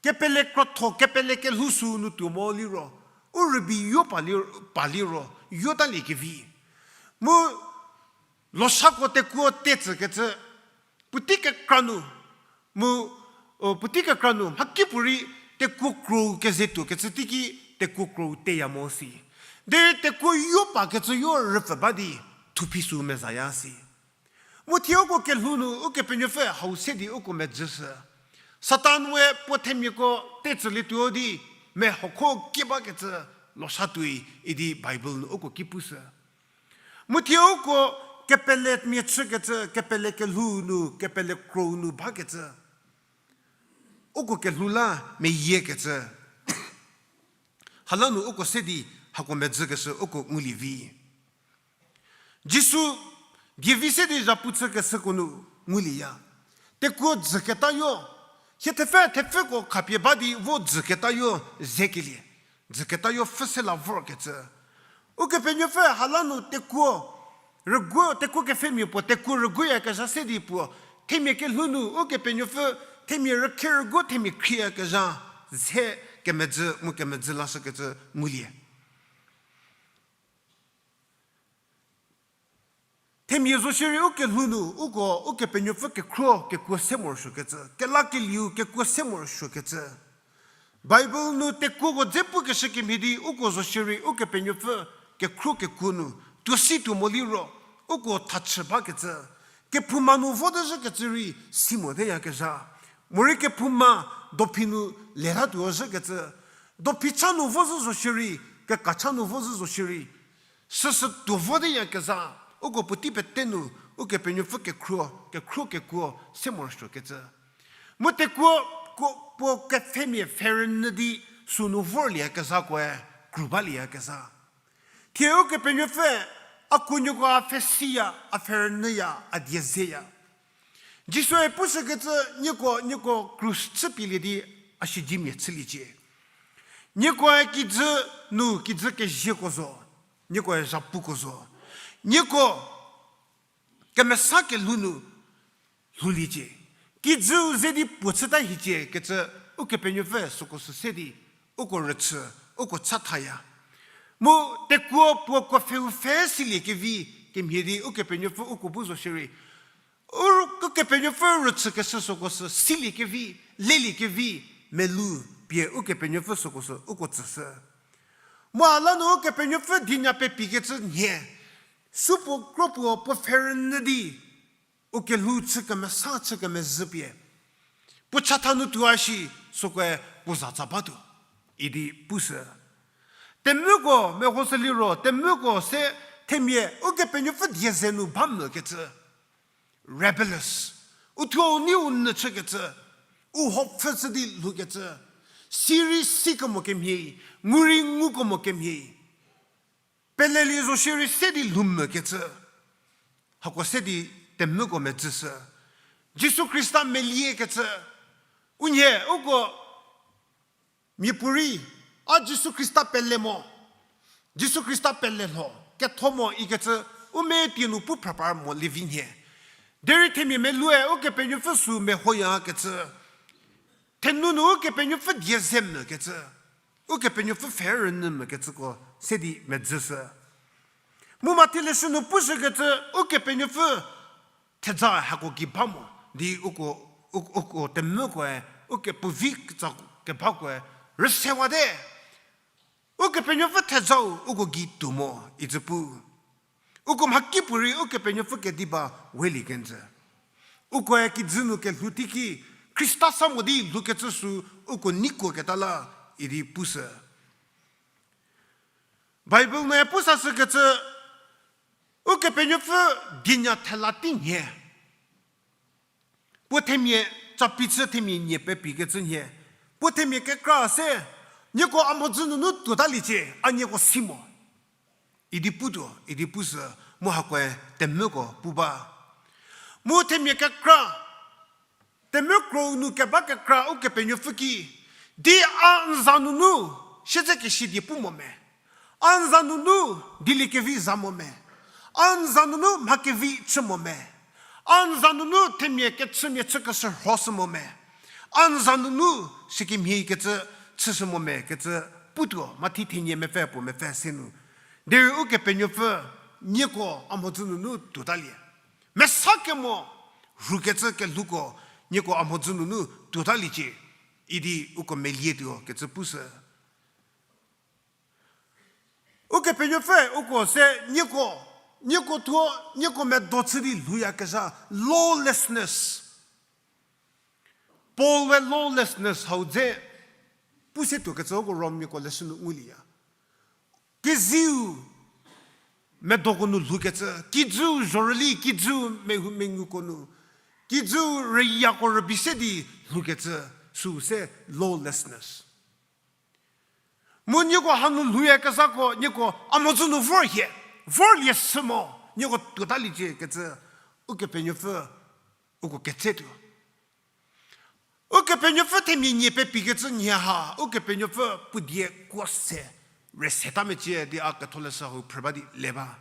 kepele krotho, kepele kelhou sü nu tuo mo liro, u rübei yo pa li-, pa liro, yotaliekevi. Mu losako tekuo tetsükecü, puotei kekra nu, mu, o, puotei kekra nu mhakipuorei tekuo krou keze tuokecü teiki tekuo krou teya mo si. Derei tekuo yo pakecü yo rüpfü ba di thuphi sü mezaya si. Mu thie uko kelhou nu Ukepenuopfü hau se di uko medzüshü. Satan we puo themiako tetsülietuo di mehokho kie bakecü losatuoi idi Bible nu uko ki pushü. Mu thie uko kepelemia chükecü, kepele kelhou nu, kepele krou nu bakecü, uko kelhou la meyiekecü. Hala nu uko se di hako medzükeshü uko ngulie vi. Jisu dievi se di zhapu chükeshüko nu ngulieya. Tekuo dzüketayo, hie thepfü thepfüko khapie ba di vo dzüketayo zekelie, dzüketayo pfhü se la vorkecü. Ukepenuopfü hala nu tekuo rüguo, tekuo kepfhemia puo tekuo rüguoyakezha se di puo, themia kelhou nu Ukepenuopfü themia rükhe rüguo themia khrieyakezha ze kemedzü mu kemedzü lashükecü ngulie. Themia zo shierei ukelhou nu uko Ukepenuopfü kekhruo kekuo se morosuokecü, kelakelieu kekuo se morosuokecü. Bible nu tekuoko dze pukeshü kemhie di uko zo shierei Ukepenuopfü kekhruo kekuo nu tuo si tuo mo liro, uko thachü bakecü, kephouma nu vo dezhükecü rei si moteyakezha. Morei kephouma dophi nu lelatuo zhükecü, dophi cha nu vo zhü zo shierei, keka cha nu vo zhü zo shierei, süsü tuo voteyakezha, uko puotei pete nu Ukepenuopfü kekhruo, kekhruo kekuo se morosuokecü. Mu tekuo ko, puo kepfhemia pfhe rünyü di sünu vorlieyakezakoe kru balieyakezha. Thie Ukepenuopfü a kuonuoko a pfhe siya, a pfhe rünyüya, a die zeya. Jisue pushükecü nieko, nieko krus chüpielie di a siedzemia chüliecie. Niekoe kijü nu kijü kezieko zo, niekoe zhapuko zo. Nieko kemesa kelhou nu lhouliecie. Kijüu ze di puo chüta hiecie kecü Ukepenuopfü süko sü se di uko rüchü, uko chathaya. Mu tekuo puo kuopfheu pfhe siliekevi kemhie di Ukepenuopfü uko bu zo shierei, u, Ukepenuopfü rüchükeshü süko sü siliekevi, leliekevi, melou pie Ukepenuopfü süko sü uko tsüshü. Mu a la nu Ukepenuopfü dinya pepikecü nhie, supuo kro puo puo pfhe rünyü di, u kelhou chü kemesa chü kemezhü pie, puo chatha nu tuo a shi, sükoe puo zatsa batuo idi pushü. Temvüko mehoshü liro, temvüko se themia Ukepenuopfü die ze nu ba mokecü, rebellious, u thuo u nei u nyü chükecü, u hopfü chü di lhoukecü, si rei si kemo kemhie, ngu rei ngu kemo kemhie, pelelie zo shierei se di lhou mokecü, hako se di temvüko medzüshü. Jisu Khrista meliekecü, u nhie uko miapuorei, a Jisu Khrista pele mo, Jisu Khrista pele lho, ketho mo ikecü, u metie nu pu phrapar mo lievi nhie. Derei themia meloue Ukepenuopfü sü mehoyakecü, thenunu Ukepenuopfü die ze mokecü, Ukepenuopfü pfhe rünyü mokecüko se di medzüshü. Mu Mathi leshü nu pushükecü, Ukepenuopfü theja hako gei ba mo di uko, u-, uko temvükoe, ukepuo vi tsa kebhakoe rüsewate. Ukepenuopfü thejau uko gei tuo mo, icü pu. Uko mhakipuorei Ukepenuopfü kediba welie kenjü. Ukoe kijü nu kelhou teiki Khrista sa mo di lhoukecü sü uko neikuoketa la idi pushü. Bible nu pu sashükecü, Ukepenuopfü dienya thela tei nhie. Puo themia, capi chü themia nie pepikecü nhie. Puo themia kekra se, nieko a mhodzü nunu tuotaliecie, a nieko si mo. Idi putuo, idi pushü, mu hakoe temvüko pu ba. Mu themia kekra, temvü krou nu keba kekra Ukepenuopfü ki, di a n za nunu siedzekesidie pu mo me. A n za nunu dieliekevi za mo me. A n za nunu mhakevi chü mo me. A n za nunu themia kechümia chükeshü rhoshü mo me. A n za nunu sikemhie kecü chüshü mo me kecü putuo, Mathi thenie mepfü puo mepfü se nu. Derei Ukepenuopfü nieko a mhodzü nunu tuotalie. Mesa kemo rhukecü kelhouko nieko a mhodzü nunu tuotaliecie. Idi uko melietuo kecü pushü. Ukepenuopfü uko se nieko, nieko thuo, nieko medo chü di lhouyakezha, lawlessness. Paul we lawlessness hau dze pu se tuokecü uko Rommiako leshü nu ngulieya. Kijüu medoko nu lhoukecü, kijüu zhorüli, kijüu mehoumenguko nu, kijüu rüyako rübei se di lhoukecü, süu se lawlessness. Mu nieko hanu lhouyakezhako nieko a mhodzü nu vor hie, vorlie shü mo, nieko tuotaliecie kecü, Ukepenuopfü uko ketsetuo. Ukepenuopfü themia nie pepikecü nhie ha, Ukepenuopfü puo die kuo se, rüseta mecie di a ketholeshü hau phrü ba di le ba.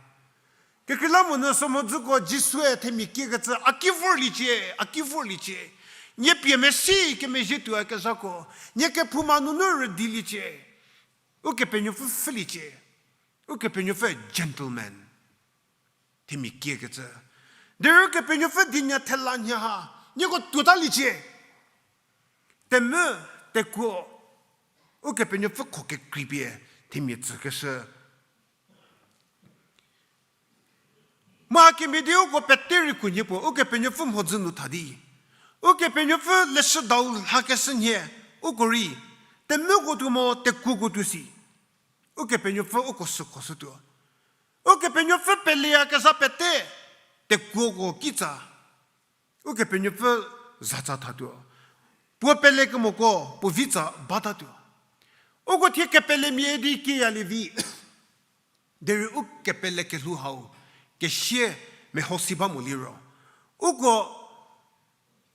Kekreilamonyü sü mhodzüko Jisue themia kiekecü, a ki vorliecie, a ki vorliecie. Nie pie mesi kemezhie tuoyakezhako, nie kephouma nunu rüdiliecie. Ukepenuopfü pfhüliecie. Ukepenuopfü gentleman. Themia kiekecü. Derei Ukepenuopfü dienya thela nhie ha, nieko tuotaliecie. Temvü, tekuo, Ukepenuopfü kho kekreipie themia tsükeshü. Mu hakemhie di uko pete rei khunhie puo, Ukepenuopfü mhodzü nu tha di. Ukepenuopfü leshüdau lhakeshü nhie, uko rei, temvüko tuo mo, tekuoko tuo si. Ukepenuopfü uko sükhoshütuo. Ukepenuopfü peleyakezha pete, tekuoko kitsa. Ukepenuopfü zatsa thatuo. Puo pelekemoko, puo vitsa batatuo. Uko thie kepelemia di kiyalie vi. Derei u kepele kelhou hau, kesie mehosi ba mo liro. Uko,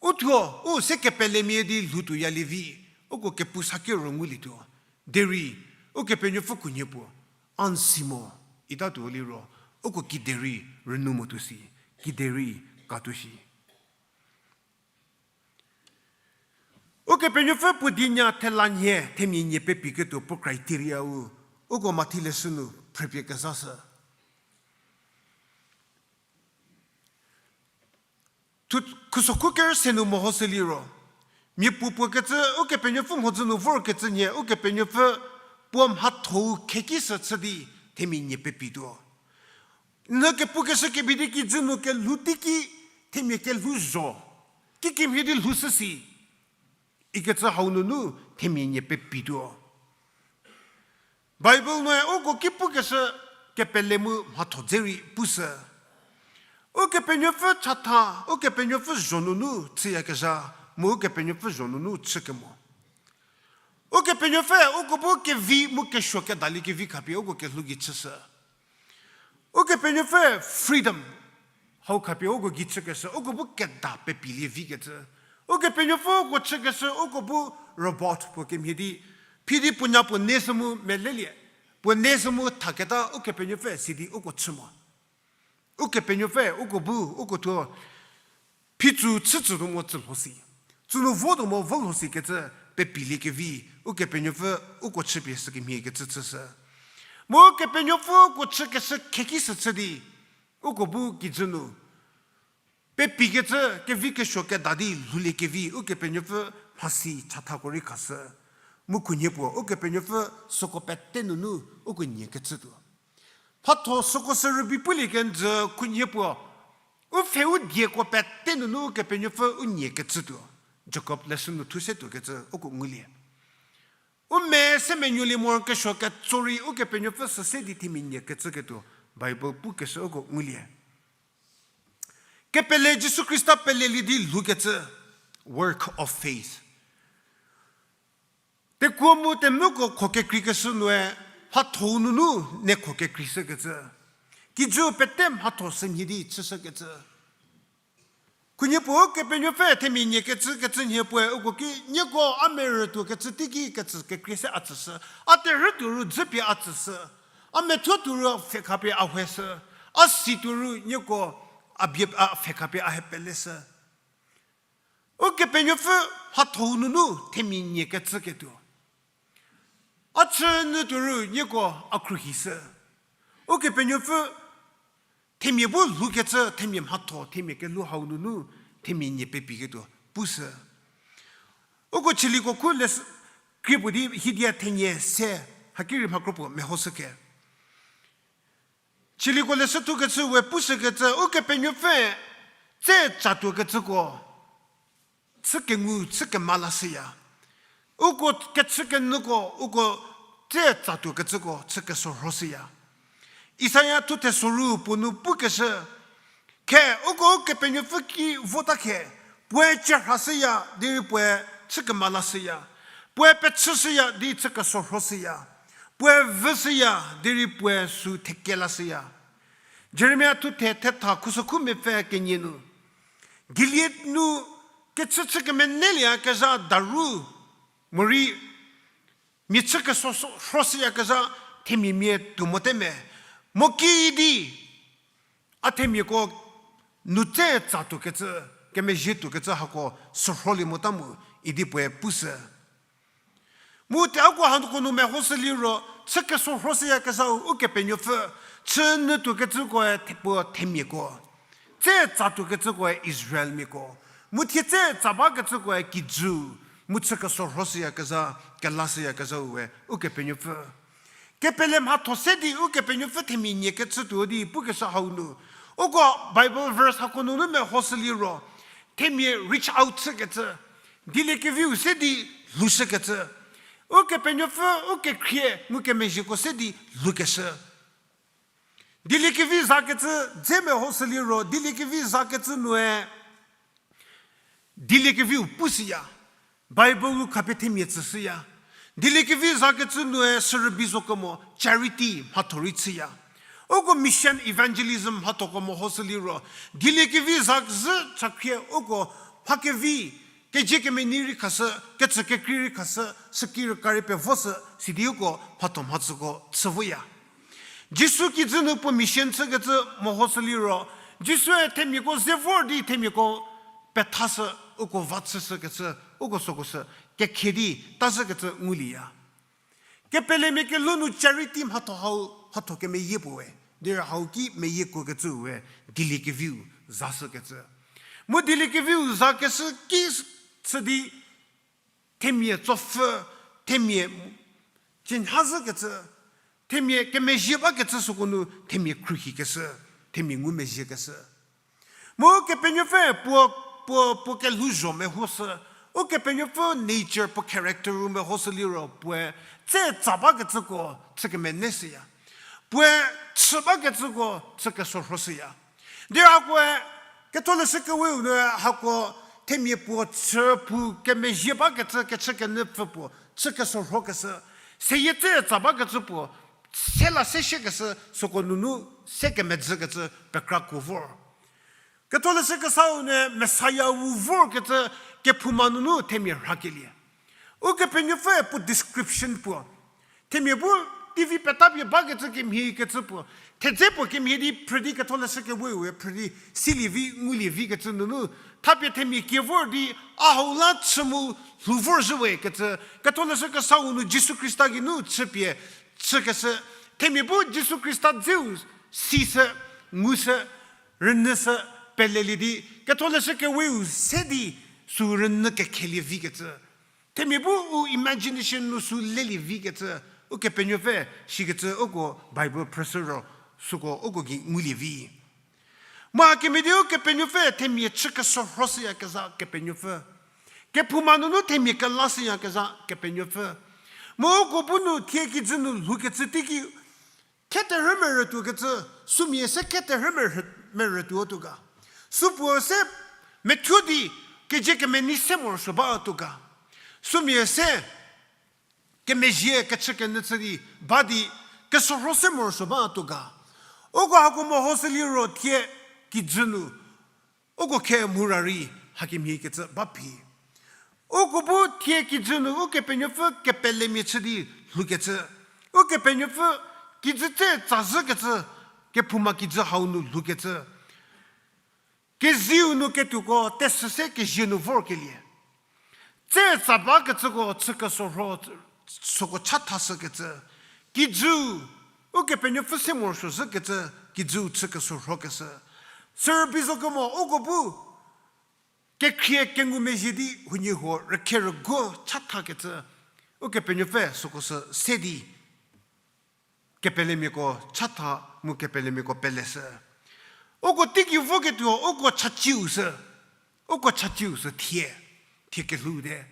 u thuo, u se kepelemia di lhoutuoyalie vi, uko kepu sa kero ngulietuo. Derei, Ukepenuopfü khunhie puo, a n si mo, itatuo liro, uko kiderei rünou motuo si, kiderei katuo shi. Ukepenuopfü puo dienya thela nhie, themia nie pepiketuo puo criteria-u, uko Mathi leshü nu phrüpie kezashü. Thu-, khusokhu kerüse nu mehoshü liro, miapuo puo kecü Ukepenuopfü mhodzü nu vorkecü nhie, Ukepenuopfü puo mhatho-u kheki sü chü di themia nie pepituo. N kepukeshü kemhie di kijü nu kelhou teiki themia kelhou zho. Kikemhie di lhoushü si. Ikecü hau nunu themia nie pepituo. Bible noe uko ki pukeshü kepele mu mhatho dze rei pushü. Ukepenuopfü chatha, Ukepenuopfü zho nunu chüyakezha, mu Ukepenuopfü zho nunu chükemo. Ukepenuopfü uko bu kevi mu kesuo kedalie kevi khapie uko kelhou gei chüshü. Ukepenuopfü freedom hau khapie uko gei chükeshü, uko bu keda pepilie vikecü. Ukepenuopfü uko chükeshü, uko bu robot puo kemhie di, phi di puo nya puo ne sü mu melelie, puo ne sü mu thaketa Ukepenuopfü sidi uko chü mo. Ukepenuopfü uko bu, uko thuo, phichü chüchütuo mo chülho si. Tsünu votuo mo volho si kecü pepilie kevi, Ukepenuopfü uko chüpie sükemhie kecü chüshü. Mu Ukepenuopfü uko chükeshü kheki sü chü di, uko bu kijü nu Pepikecü, kevi kesuo keda di lhoulie kevi, Ukepenuopfü mhasi chathako rei khashü. Mu khunhie puo, Ukepenuopfü süko pete nunu uko niekecütuo. Mhatho süko sü rübei pulie kenjü khunhie puo, u pfhe u dieko pete nunu Ukepenuopfü u niekecütuo. Jakob leshü nu thu se tuokecü uko ngulie. U me se menuolie morokesuo ketso rei Ukepenuopfü sü se di themia niekecüketuo Bible pukeshü uko ngulie. Kepele Jisu Khrista pelelie di lhoukecü, work of faith. Tekuo mu temvüko kho kekreikeshü nue, mhatho-u nunu ne kho kekreishükecü. Kijü pete mhatho sümhie di chüshükecü. Khunhie puo Ukepenuopfü themia niekecü kecü nhie puoe uko ki nieko a merü tuokecü teiki kecü kekrie se a tsüshü, a terhü tuo ru dzüpie a tsüshü, a methuo tuo ru pfhekhapie a hweshü, a si tuo ru nieko a bie a pfhekhapie a hie peleshü. Ukepenuopfü mhatho-u nunu themia niekecüketuo. A chü nyü tuo ru nieko a khruohishü. Ukepenuopfü themia bu lhoukecü, themia mhatho, themia kelhou hau nunu themia nie pepiketuo pushü. Uko Chiliko khu leshü, krie puo di hidia thenie se, haki rei mha kropuo mehoshü ke. Chiliko leshü thukecü we pushükecü, Ukepenuopfü tse tsatuokecüko chü kengu, chü kema lashüya. Uko kechükenyüko, uko tse tsatuokecüko chü kesorhoshüya. Isaia thuthe soru puo nu pukeshü, khe uko Ukepenuopfü ki vota khe, puoe cherhashüya derei puoe chü kema lashüya, puoe pechüshüya di chü kesorhoshüya, puoe vüshüya derei puoe sü theke lashüya. Jeremia thuthe thetha khusokhu mepfü kenie nu, Gilead nu kechü chü kemenelieyakezha daru, morei mia chü kesorhoshüyakezha themia mia tuo mote me, mo kiüdi a themiako nu tse tsatuokecü, kemezhie tuokecü hako sorholie mota mu idi puoe pushü. Mu te uko hako nu mehoshü liro, chü kesorhoshüyakezhau Ukepenuopfü, chü nyü tuokecükoe the-, puo themiako, tse tsatuokecükoe Israelmiako, mu thie tse tsa bakecükoe kijü, mu chü kesorhoshüyakezha, kelashüyakezhau we Ukepenuopfü. Kepele mhatho se di Ukepenuopfü themia niekecütuo di pukeshü hau nu, uko Bible verse hako nunu mehoshü liro, themia reach out chükecü, dieliekeviu se di lhoushükecü, Ukepenuopfü ukekhrie ngukemezhieko se di lhoukeshü. Dieliekevi zakecü dze mehoshü liro, dieliekevi zakecü nue dieliekeviu pushüya, Bible-u khapie themia tsüshüya. Dieliekevi zakecü nue sürübei zo kemo charity mhatho rei chüya. Uko mission evangelism mhathoko mehoshü liro, dieliekevi zakecü chakhrie uko mha kevi, kezie kemenei rei khashü, kecü kekrei rei khashü, süki rüka rei pevoshü, sidi uko mhatho mhacüko chü voya. Jisu kijü nu puo mission chükecü mehoshü liro, Jisue themiako ze vor di themiako pethashü, uko va chüshükecü, uko süko sü kekhie di tazhükecü ngulieya. Kepelemia kelhou nu charity mhatho hau, mhatho kemeyie puo we, derei hau ki meyiekuokecü we, dieliekeviu zashükecü. Mu dieliekeviu zakeshü ki chü di themia tsopfü, themia chinhazhükecü, themia kemezhie bakecü süko nu themia khruohikeshü, themia ngumezhiekeshü. Mu Kepenuopfü puo, puo, puo kelhouzho mehoshü, Ukepenuopfü nature puo character-u mehoshü liro puoe tse tsa bakecüko chü kemeneshüya. Puoe chü bakecüko chü kesorhoshüya. Di hakoe, Ketholeshü Keweu nu hako themia puo chü phou kemezhie bakecü kechü kenyü pfü puo chü kesorhokeshü, seyie tse tsa bakecü puo, se la se shiekeshü süko nunu se kemedzükecü pekra kuo vor. Ketholeshü Kesau nu Messiah-u vorkecü kephouma nunu themia rhakelie. Ukepenuopfüe puo description puo. Themia bu T V petapie bakecü kemhiekecü puo. Thedze puo kemhie di phrü di Ketholeshü Keweu we phrü di silie vi ngulie vikecü nunu. Thapie themia kie vor di a hau la chü mu lhou vorzhüwe kecü. Ketholeshü Kesau nu Jisu Khrista geinu chüpie chükeshü. Themia bu Jisu Khrista dzeu sishü, ngushü, rünyüshü, pelelie di, Ketholeshü Keweu se di, sü rünyü kekhelie vikecü. Themia bu u imagination nu sü lelie vikecü, Ukepenuopfü shikecü uko Bible phrüshü ro, süko uko gei ngulie vi. Mu hakemhie di Ukepenuopfü themia chü kesorhoshüyakezha Kepenuopfü. Kephouma nunu themia kelashüyakezha Kepenuopfü. Mu uko bu nu thie kijü nu lhoukecü teiki, kheterhü merütuokecü, sümia se kheterhü merü-, merütuo tuo ga. Supuo se methuo di keje kemenei se morosuo ba tuo ga. Sümia se kemezhie kechü kenyü chü di ba di kesorho se morosuo ba tuo ga. Uko hako mehoshü liro thie kijü nu uko khe mhura rei hakemhiekecü ba phi. Uko bu thie kijü nu Ukepenuopfü kepelemia chü di lhoukecü. Ukepenuopfü kijü tse tsazhükecü, kephouma kijü hau nu lhoukecü. Kezieu nu ketuoko tesü se kezie nu vorkelie. Tse tsa bakecüko chü kesorho, süko chathashükecü. Kijü, Ukepenuopfü se morosuo zhükecü, kijüu chü kesorhokeshü. Sürübei zo kemo uko bu kekhrie kengumezhie di huoniehuo rükhe rüguo chathakecü, Ukepenuopfü süko sü se di kepelemiako chatha mu kepelemiako peleshü. Uko teiki voketuo uko chaciu sü, uko chaciu sü thie, thie kelhou te.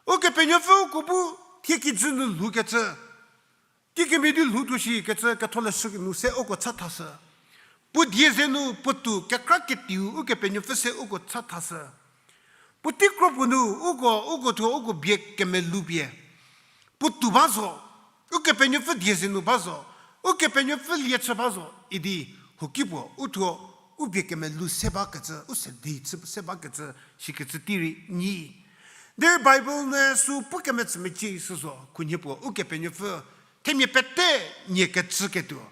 Ukepenuopfü uko bu thie kijü nu lhoukecü, kikemhie di lhoutuo shikecü Ketholeshü nu se uko chathashü. Puo die ze nu puotou kekra ketiu Ukepenuopfü se uko chathashü. Puotei kro puo nu uko, uko thuo uko bie kemelou pie puotou ba zo, Ukepenuopfü die ze nu ba zo, Ukepenuopfü lie chü ba zo idi, huoki puo u thuo u bie kemelou se bakecü, u se di chü se bakecü, shikecü tei rei nyi. Derei Bible nu sü pu kemetsü mecie sü zo, khunhie puo Ukepenuopfü themia pete nie kecüketuo.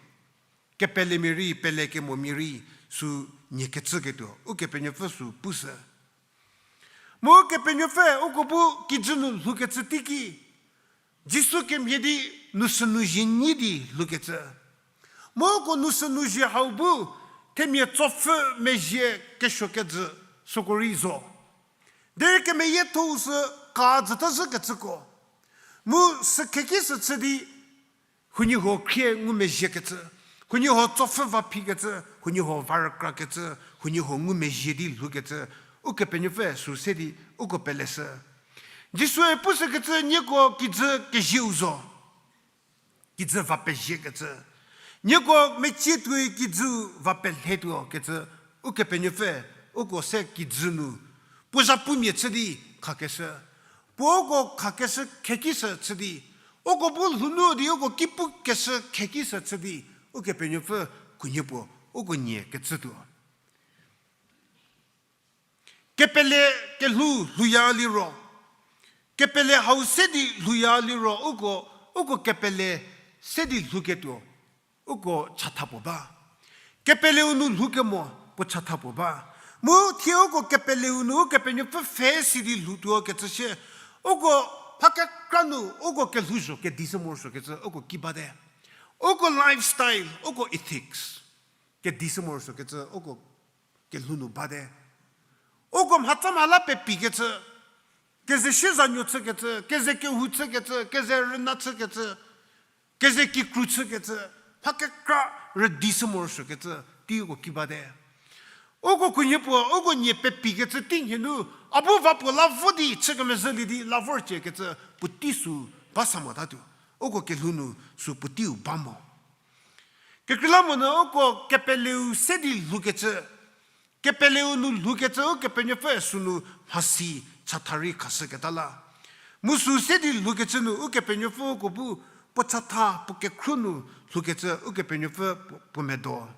Kepelemia rei, pelekemomia rei, sü nie kecüketuo Ukepenuopfü sü pushü. Mu Ukepenuopfü uko bu kijü nu lhoukecü teiki, Jisu kemhie di nu sünu zie nyi di lhoukecü. Mu uko nu sünu zie hau bu themia tsopfü mezhie kesuo kejü süko rei zo. Derei kemeyiethou sü ka züta zhükecüko. Mu sü kheki sü chü di huoniehuo khrie ngumezhiekecü, huoniehuo tsopfü va phikecü, huoniehuo va rükrakecü, huoniehuo ngumezhie di lhoukecü, Ukepenuopfü sü se di uko peleshü. Jisue pushükecü nieko kijü kezieu zo. Kijü va pezhiekecü. Nieko mecietuoi kijü va pelhetuo kecü, Ukepenuopfü uko se kijü nu puo zhapumia chü di khakeshü. Puo uko khakeshü khekishü chü di, uko bu lhounu di uko ki pukeshü khekishü chü di, Ukepenuopfü khunhie puo uko nie kecütuo. Kepele kelhou lhouya liro, kepele hau se di lhouya liro uko, uko kepele se di lhouketuo uko chatha puo ba. Kepeleu nu lhoukemo puo chatha puo ba. Mu thie uko kepeleu nu Ukepenuopfü pfhe si di lhoutuo kecü sie, uko mha kekra nu uko kelhouzho kedishü morosuokecü uko ki bate. Uko lifestyle, uko ethics kedishü morosuokecü uko kelhou nu bate. Uko mhatsa mhala pepikecü, keze siezanuo chükecü, keze kehou chükecü, keze rüna chükecü, keze kikru chükecü, mha kekra rüdishü morosuokecü tei uko ki bate. Uko khunhie puo uko nie pepikecü tei nhie nu, a bu va puo la vo di chü kemezhülie di la vorcie kecü puotei sü ba sa motatuo. Uko kelhou nu sü puoteiu ba mo. Kekreilamonyü uko kepeleu se di lhoukecü, kepeleu nu lhoukecü Ukepenuopfü sünu mhasi chatha rei khashüketa la. Mu sü se di lhoukecü nu Ukepenuopfü uko bu puo chatha puo kekhruo nu lhoukecü Ukepenuopfü puo, puo medo.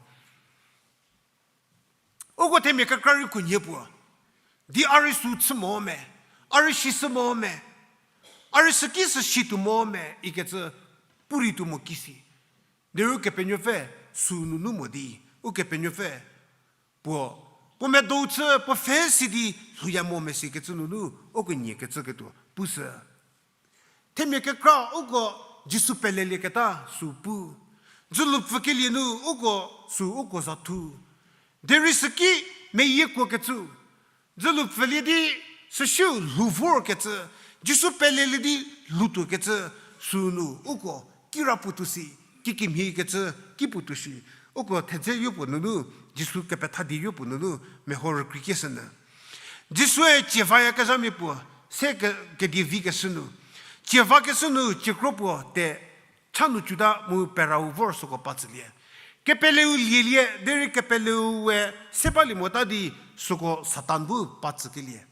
Uko themia kekra rei khunhie puo di a rei sü chü mo me, a rei sishü mo me, a rei süki sü situo mo me ikecü pu rei tuo mo kisi. Derei Ukepenuopfü sü nunu mo di, Ukepenuopfü puo, puo medou chü puo pfhe si di lhouya mo mesikecü nunu uko nie kecüketuo pushü. Themia kekra uko Jisu pelelieketa sü pu. Dzülu pfükelie nu uko sü uko za thu. Derei süki meyiekuokecü, dzülu pfülie di süsiu lhou vorkecü, Jisu pelelie di lhoutuokecü, sünu uko kirapuo tuo si, kikemhiekecü kipuo tuo shi, uko thedze yopuo nunu, Jisu kepetha di yopuo nunu, meho rükrie kieshünyü. Jisue cievayakezhamia puo, se ke-, kedie vikeshü nu. Cievakeshü nu, ciekro puo te, cha nu cuta mu perau vor süko pa tsülie. Kepeleu lielie, derei kepeleu we se balie mota di süko Satan bu pa tsükelie.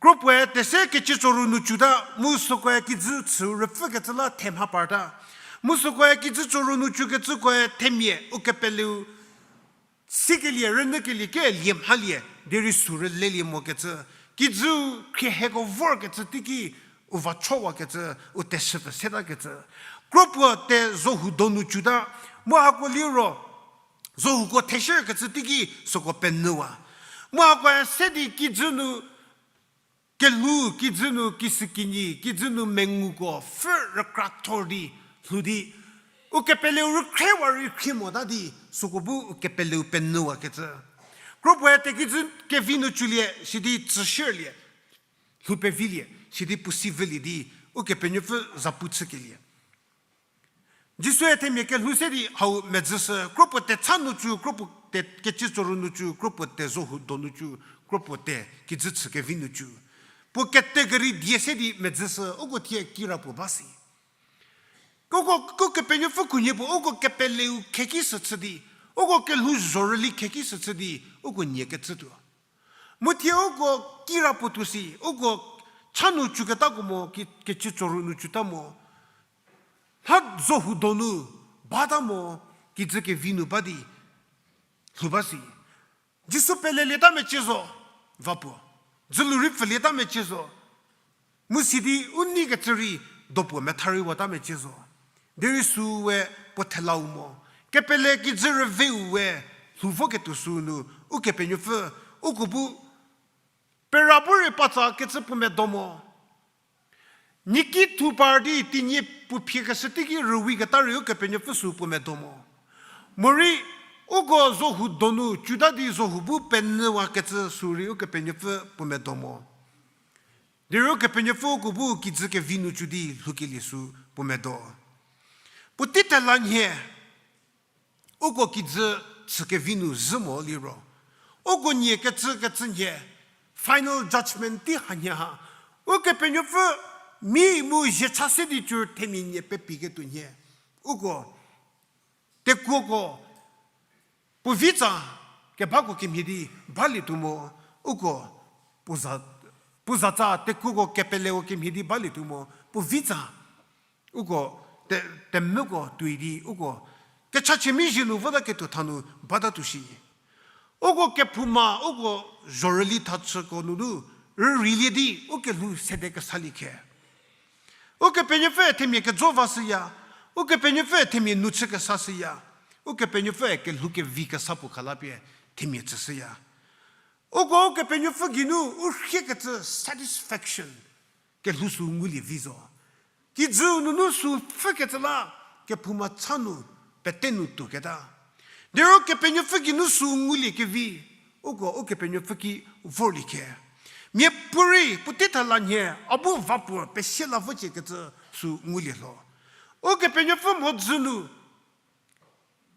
Kro puoe tese kecitsoru nu cuta, mu sükoe kijü chü rüpfükecü la themha parta. Mu sükoe kijü tsoru nu cukecükoe themia u kepeleu sikelie, rünyükelie, ke lie mhalie, derei sü rülelie mokecü. Kijü khrieheko vorkecü teiki u vachowakecü, u teshüpfü setakecü. Kro puo te zohu donu cuta, mu hako liro, zohuko theshükecü teiki süko penyüwa. Mu hakoe se di kijü nu kelhou, kijü nu kisükinyi, kijü nu menguko pfhü rükra thor di, lhou di, u kepeleu rükhriewa rei khrie mota di, süko bu u kepeleu penyüwakecü. Kro puoe te kijü kevi nu culie, sidi tsüshülie, lhou pevilie, sidi puo si vülie di, Ukepenuopfü zapu chükelie. Jisue themia kelhou se di hau medzüshü, kro puo te cha nu cu, kro puo te kecitsoru nu cu, kro puo te zohu donu cu, kro puo te kijü chü kevi nu cu. Puo kete kerei die se di medzüshü, uko thie kira puo ba si. Uko, Ukepenuopfü khunhie puo, uko kepeleu kheki sü chü di, uko kelhou zhorüli kheki sü chü di, uko nie kecütuo. Mu thie uko kira puo tuo si, uko cha nu cuketako mo, ki-, kecitsoru nu cuta mo. Mha zohu donu bata mo, kijü kevi nu ba di lhou ba si. Jisu pelelieta mecie zo, va puo. Dzülu rei pfülieta mecie zo. Mu sidi u neikecü rei dopuo metha rei wata mecie zo. Derei süu we puo thelau mo. Kepele kijü rüveu we lhou voketuo süu nu, Ukepenuopfü, uko bu pera bu rei patsakecü puo medo mo. Nieki thu par di tinie puo phiekeshü teiki rüwiketa rei Ukepenuopfü süu puo medo mo. Morei uko zohu donu cuta di zohu bu penyüwakecü süu rei Ukepenuopfü puo medo mo. Derei Ukepenuopfü uko bu kijü kevi nu cu di lhoukelie süu puo medo. Puotei thela nhie, uko kijü chü kevi nu zhü mo liro, uko nie kecü kecü nhie, final judgment tei hanhie ha, Ukepenuopfü mi mu zhie cha se di cü themia nie pepiketuo nhie, uko tekuoko puo vitsa kebako kemhie di balietuo mo, uko puo za, puo zatsa tekuoko kepeleko kemhie di balietuo mo, puo vitsa uko te, temvüko tuoi di uko kechachie mizhie nu votaketuo tha nu batatuo shi. Uko kephouma, uko zhorüli thachüko nunu rüreilie di ukelhou sede kesalie khe. Ukepenuopfüe themia kejo vashüya, Ukepenuopfüe themia nu chü kesashüya, Ukepenuopfüe kelhou kevi kesa puo khalapie themia tsüshüya. Uko Ukepenuopfü geinu u rhiekecü satisfaction kelhou süu ngulie vi zo. Kijüu nunu süu pfhükecü la kephouma cha nu pete nu tuoketa. Derei Ukepenuopfü geinu süu ngulie kevi, uko Ukepenuopfü ki vorlie khe. Miapuorei puotei thela nhie, a bu va puo pesie la vociekecü süu ngulie lho. Ukepenuopfü mhodzü nu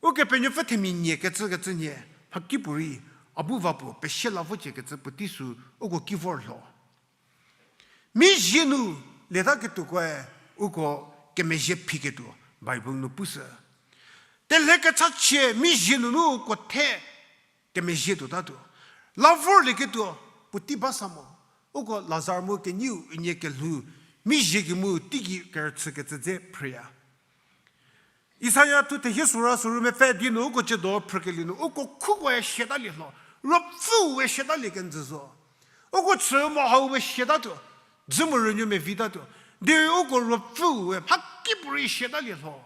Ukepenuopfü themia nie kecü kecü nhie, mhakipuorei a bu va puo pesie la vociekecü puotei süu uko ki vor lho. Mizhie nu lietaketuokoe uko kemezhie phiketuo Bible nu pushü. Telhe kechachie mizhie nunu uko the kemezhie tuotatuo. La vorlieketuo puotei ba sa mo. Uko Lazar mu kenieu unie kelhou mizhie kemu teigei kerüchükecü dze phrüya. Isaia thu thehie sura suru mepfü di nu uko ciedo phrükelie nu uko khukoe siatalie lho, ruopfüu we siatalie kenjü zo. Uko chü mo hau we siatatuo, dzü mo rünuo mevitatuo, derei uko ruopfüu we mhakipuorei siatalie lho.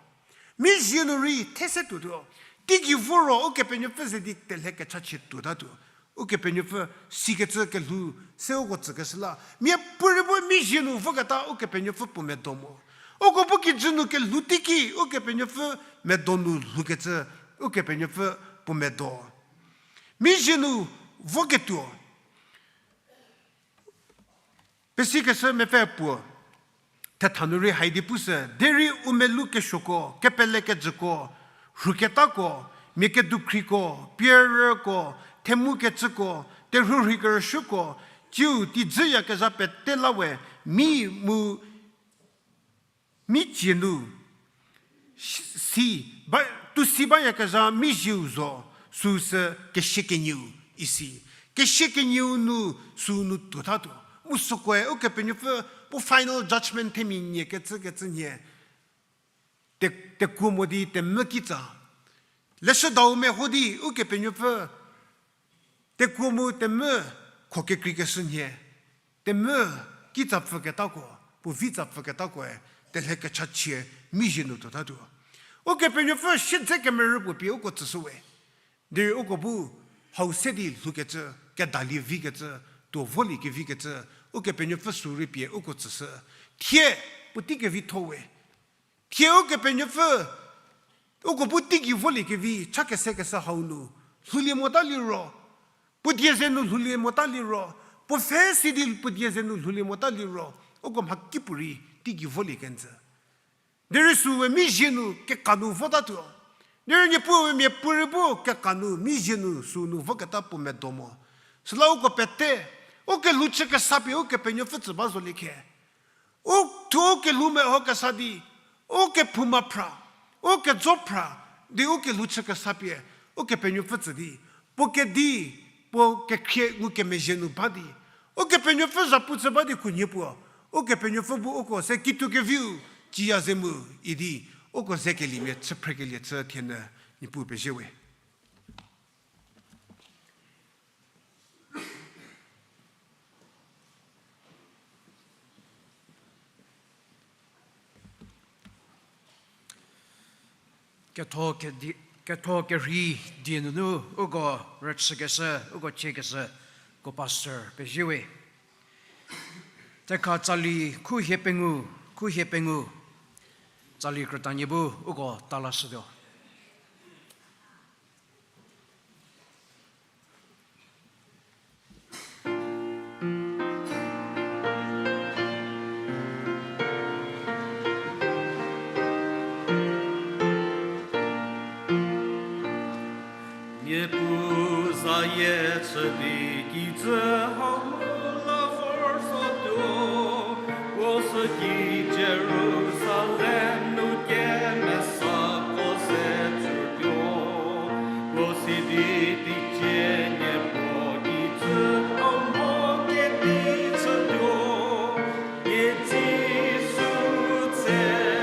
Mizhie nu rei these tuotuo, teigei voro Ukepenuopfü ze di telhe kechachie tuotatuo. Ukepenuopfü sikecü kelhou se uko tsükeshü la, miapuorei bu mizhie nu voketa Ukepenuopfü puo medo mo. Uko bu kijü nu kelhou teiki Ukepenuopfü medo nu lhoukecü Ukepenuopfü puo medo. Mizhie nu voketuo. Pesikeshü mepfü puo, thetha nu rei haidi pushü, derei u melou kesuoko, kepele kejüko, rhuketako, mia kedukhriko, pierüko, themukecüko, terhuorhi kerüsuoko, tsiu teidzüyakezha pete la we, mi mu mi cie nu si, ba, tusi bayakezha mizhieu zo, süu sü kesie kenieu isi. Kesie kenieu nu süu nu tuotatuo. Mu sükoe Ukepenuopfü puo final judgment themia nie kecü kecü nhie. Te, tekuo mo di temvü kitsa. Leshüdau meho di Ukepenuopfü tekuo mu temvü kho kekreikeshü nhie. Temvü kitsa pfüketako, puo vi tsa pfüketakoe, telhe kechachie mizhie nu tuotatuo. Ukepenuopfü siedze kemerü puo pie uko tsüshüwe. Derei uko bu hau se di lhoukecü, kedalie vikecü, tuo volie kevikecü, Ukepenuopfü sü rei pie uko tsüshü. Thie puotei kevitho we. Thie Ukepenuopfü, uko bu teigei volie kevi cha kese kese hau nu lhoulie mota liro, puo die ze nu lhoulie mota liro, puo pfhe si di puo die ze nu lhoulie mota liro, uko mhakipuorei teigei volie kenjü. Derei süu we mizhie nu keka nu votatuo. Derei Niepuue miapuorei bu keka nu mizhie nu süu nu voketa puo medo mo. Süla uko pete, u kelhou chü kesa pie Ukepenuopfü tsü ba zolie khe. U thuo u kelhou meho kesa di, u kephouma phra, u kejo phra, di u kelhou chü kesa pie, Ukepenuopfü tsü di, puo kedi, puo kekhrie ngukemezhie nu ba di, Ukepenuopfü zhapu chü ba di khunhie puo, Ukepenuopfü bu uko se kituo keviu, ciya ze mu idi, uko ze keliemia chü phrekelie chü thie nyü, Niepuu pezie we. Ketho kedi-, ketho kerhei die nunu uko rüchükeshü, uko chiekeshü, ko pastor pezie we. Thekha tsali khu hie pengou, khu hie pengou, tsali krütanie bu uko talashütuo. Miapuo zayie chü di kijü hau la vor zotuo, puo sü ki Jerusalem nu kemesako ze tsütuo, puo sidi teicie nie puo kijü hau mo kedi chütuo, nie Jisu tseliecie.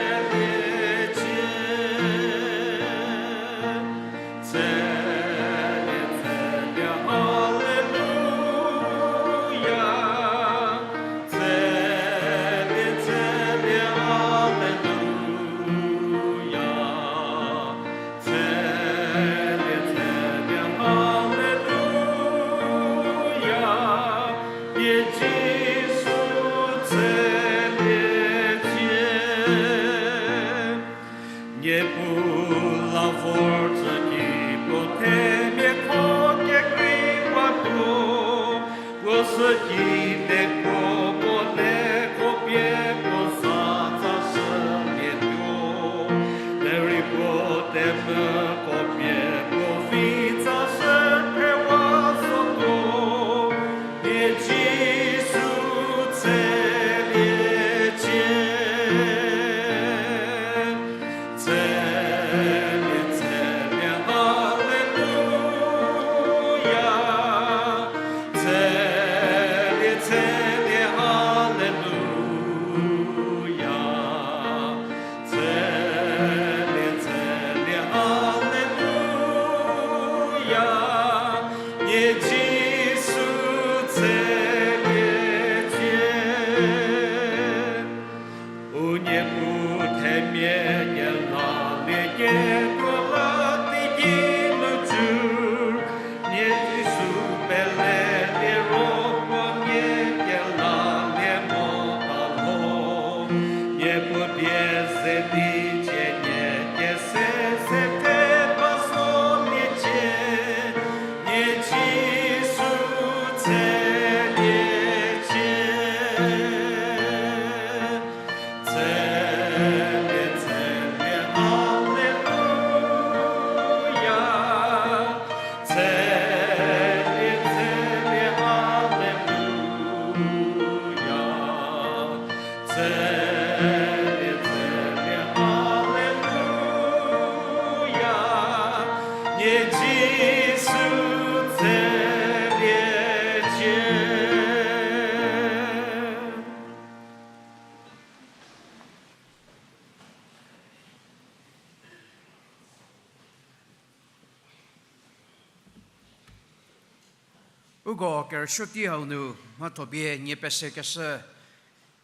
Uko kerüsuo tei hau nu mhatho pie nie pesekeshü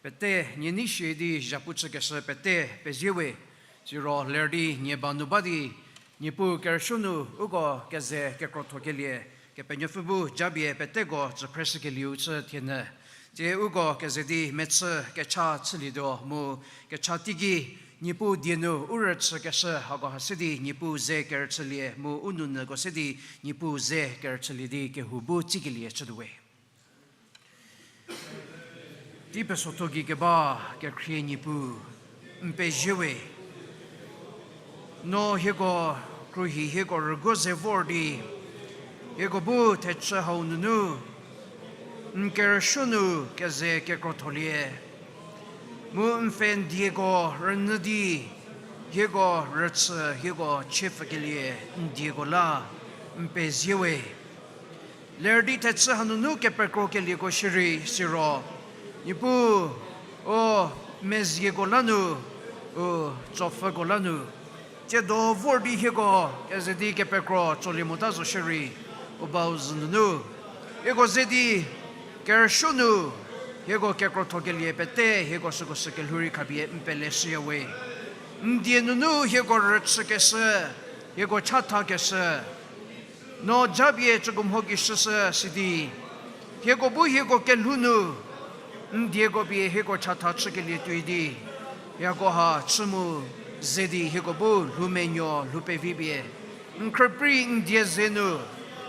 pete, nie nei shie di zhapu chükeshü pete pezie we. Siro ler di nie ba nu ba di, Niepuu kerüsuo nu uko keze kekrothokelie, Kepenuopfü bu japie peteko tsüphreshükelieu chü thienyü. Tsie uko keze di mechü kecha chülietuo mu kecha teiki Niepuu die nu u rüchükeshü hako ha se di Niepuu ze kerüchülie mu u nounyüko se di Niepuu ze kerüchülie di kehou bu tsikelie chütuo we. Tei pesotho gei keba kekhrie Niepuu, n pezie we. No hieko khruohi hieko rüguo ze vor di, hieko bu thechü hau nunu n kerüsuo nu keze kekrotholie, mu n pfhe n dieko rünyü di, hieko rüchü hieko chiepfükelie n dieko la n pezie we. Ler di thechü hanunu kepekrokelieko shierei siro, Niepuu, u mezieko la nu, u tsopfüko la nu, tsiedo vor di hieko keze di kepekro tsolie mota zo shierei, u bau zhü nunu, hieko ze di kerüsuo nu hieko kekrothokelie pete hieko süko sü kelhou rei khapie n peleshüya we. N die nunu hieko rüchükeshü, hieko chathakeshü, no japie cüko mho gei shüshü sidi, hieko bu hieko kelhou nu n dieko pie hieko chatha chükelie tuoi di, hieko ha chü mu ze di hieko bu lhou menuo lhou pevi pie n khrüprei n die ze nu,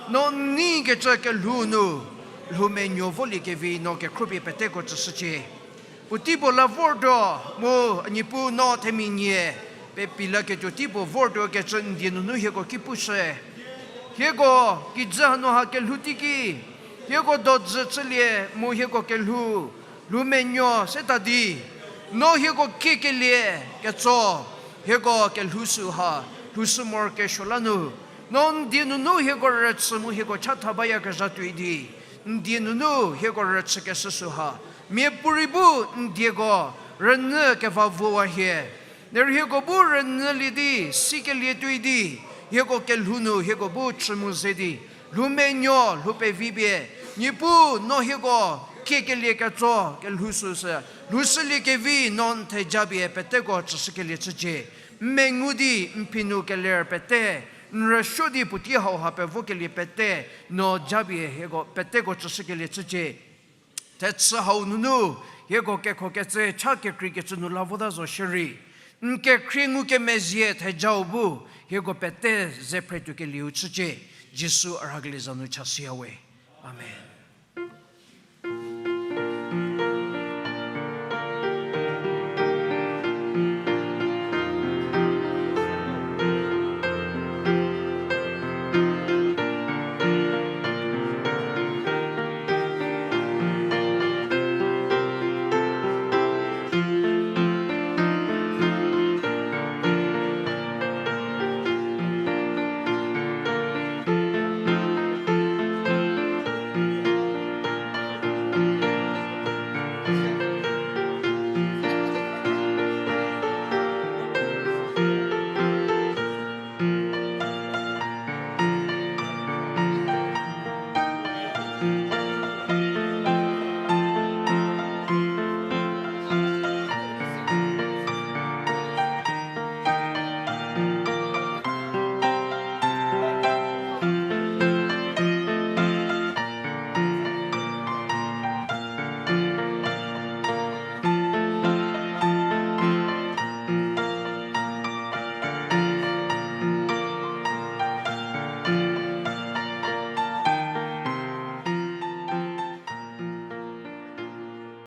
no n neikecü kelhou nu lhou menuo voliekevi no kekhropie peteko tsüshücie. Puotei puo la vortuo, mu Niepuu no themia nie pepie laketuo tei puo vortuo kecü n die nunu hieko ki pushü. Hieko kijü hanu ha kelhou teiki, hieko dojü chülie mu hieko kelhou lhou menuo seta di, no hieko kiekelie ketso, hieko kelhou sü ha lhoushü morokesuo la nu, no n die nunu hieko rüchü mu hieko chatha bayakezha tuoi di, n die nunu hieko rüchükeshü sü ha miapuorei bu n dieko rünyü keva vowa hie. Derei hieko bu rünyülie di sikelie tuoi di, hieko kelhou nu hieko bu chü mu ze di lhou menuo lhou pevi pie, Niepuu no hieko kiekelie ketso kelhou süsü lhoushüliekevi no n theja pie peteko tsüshükelie chücie. N mengu di n phi nu keler pete, n rüsuo di puotei hau ha pevokelie pete, no japie hieko peteko tsüshükelie chücie. Thechü hau nunu hieko kekhokecü cha kekreikecü nu la vota zo shierei, n kekhrie ngukemezhie thejau bu hieko pete ze phretuokelieu chücie. Jisu a rhakelie za nu chashüya we. Amen.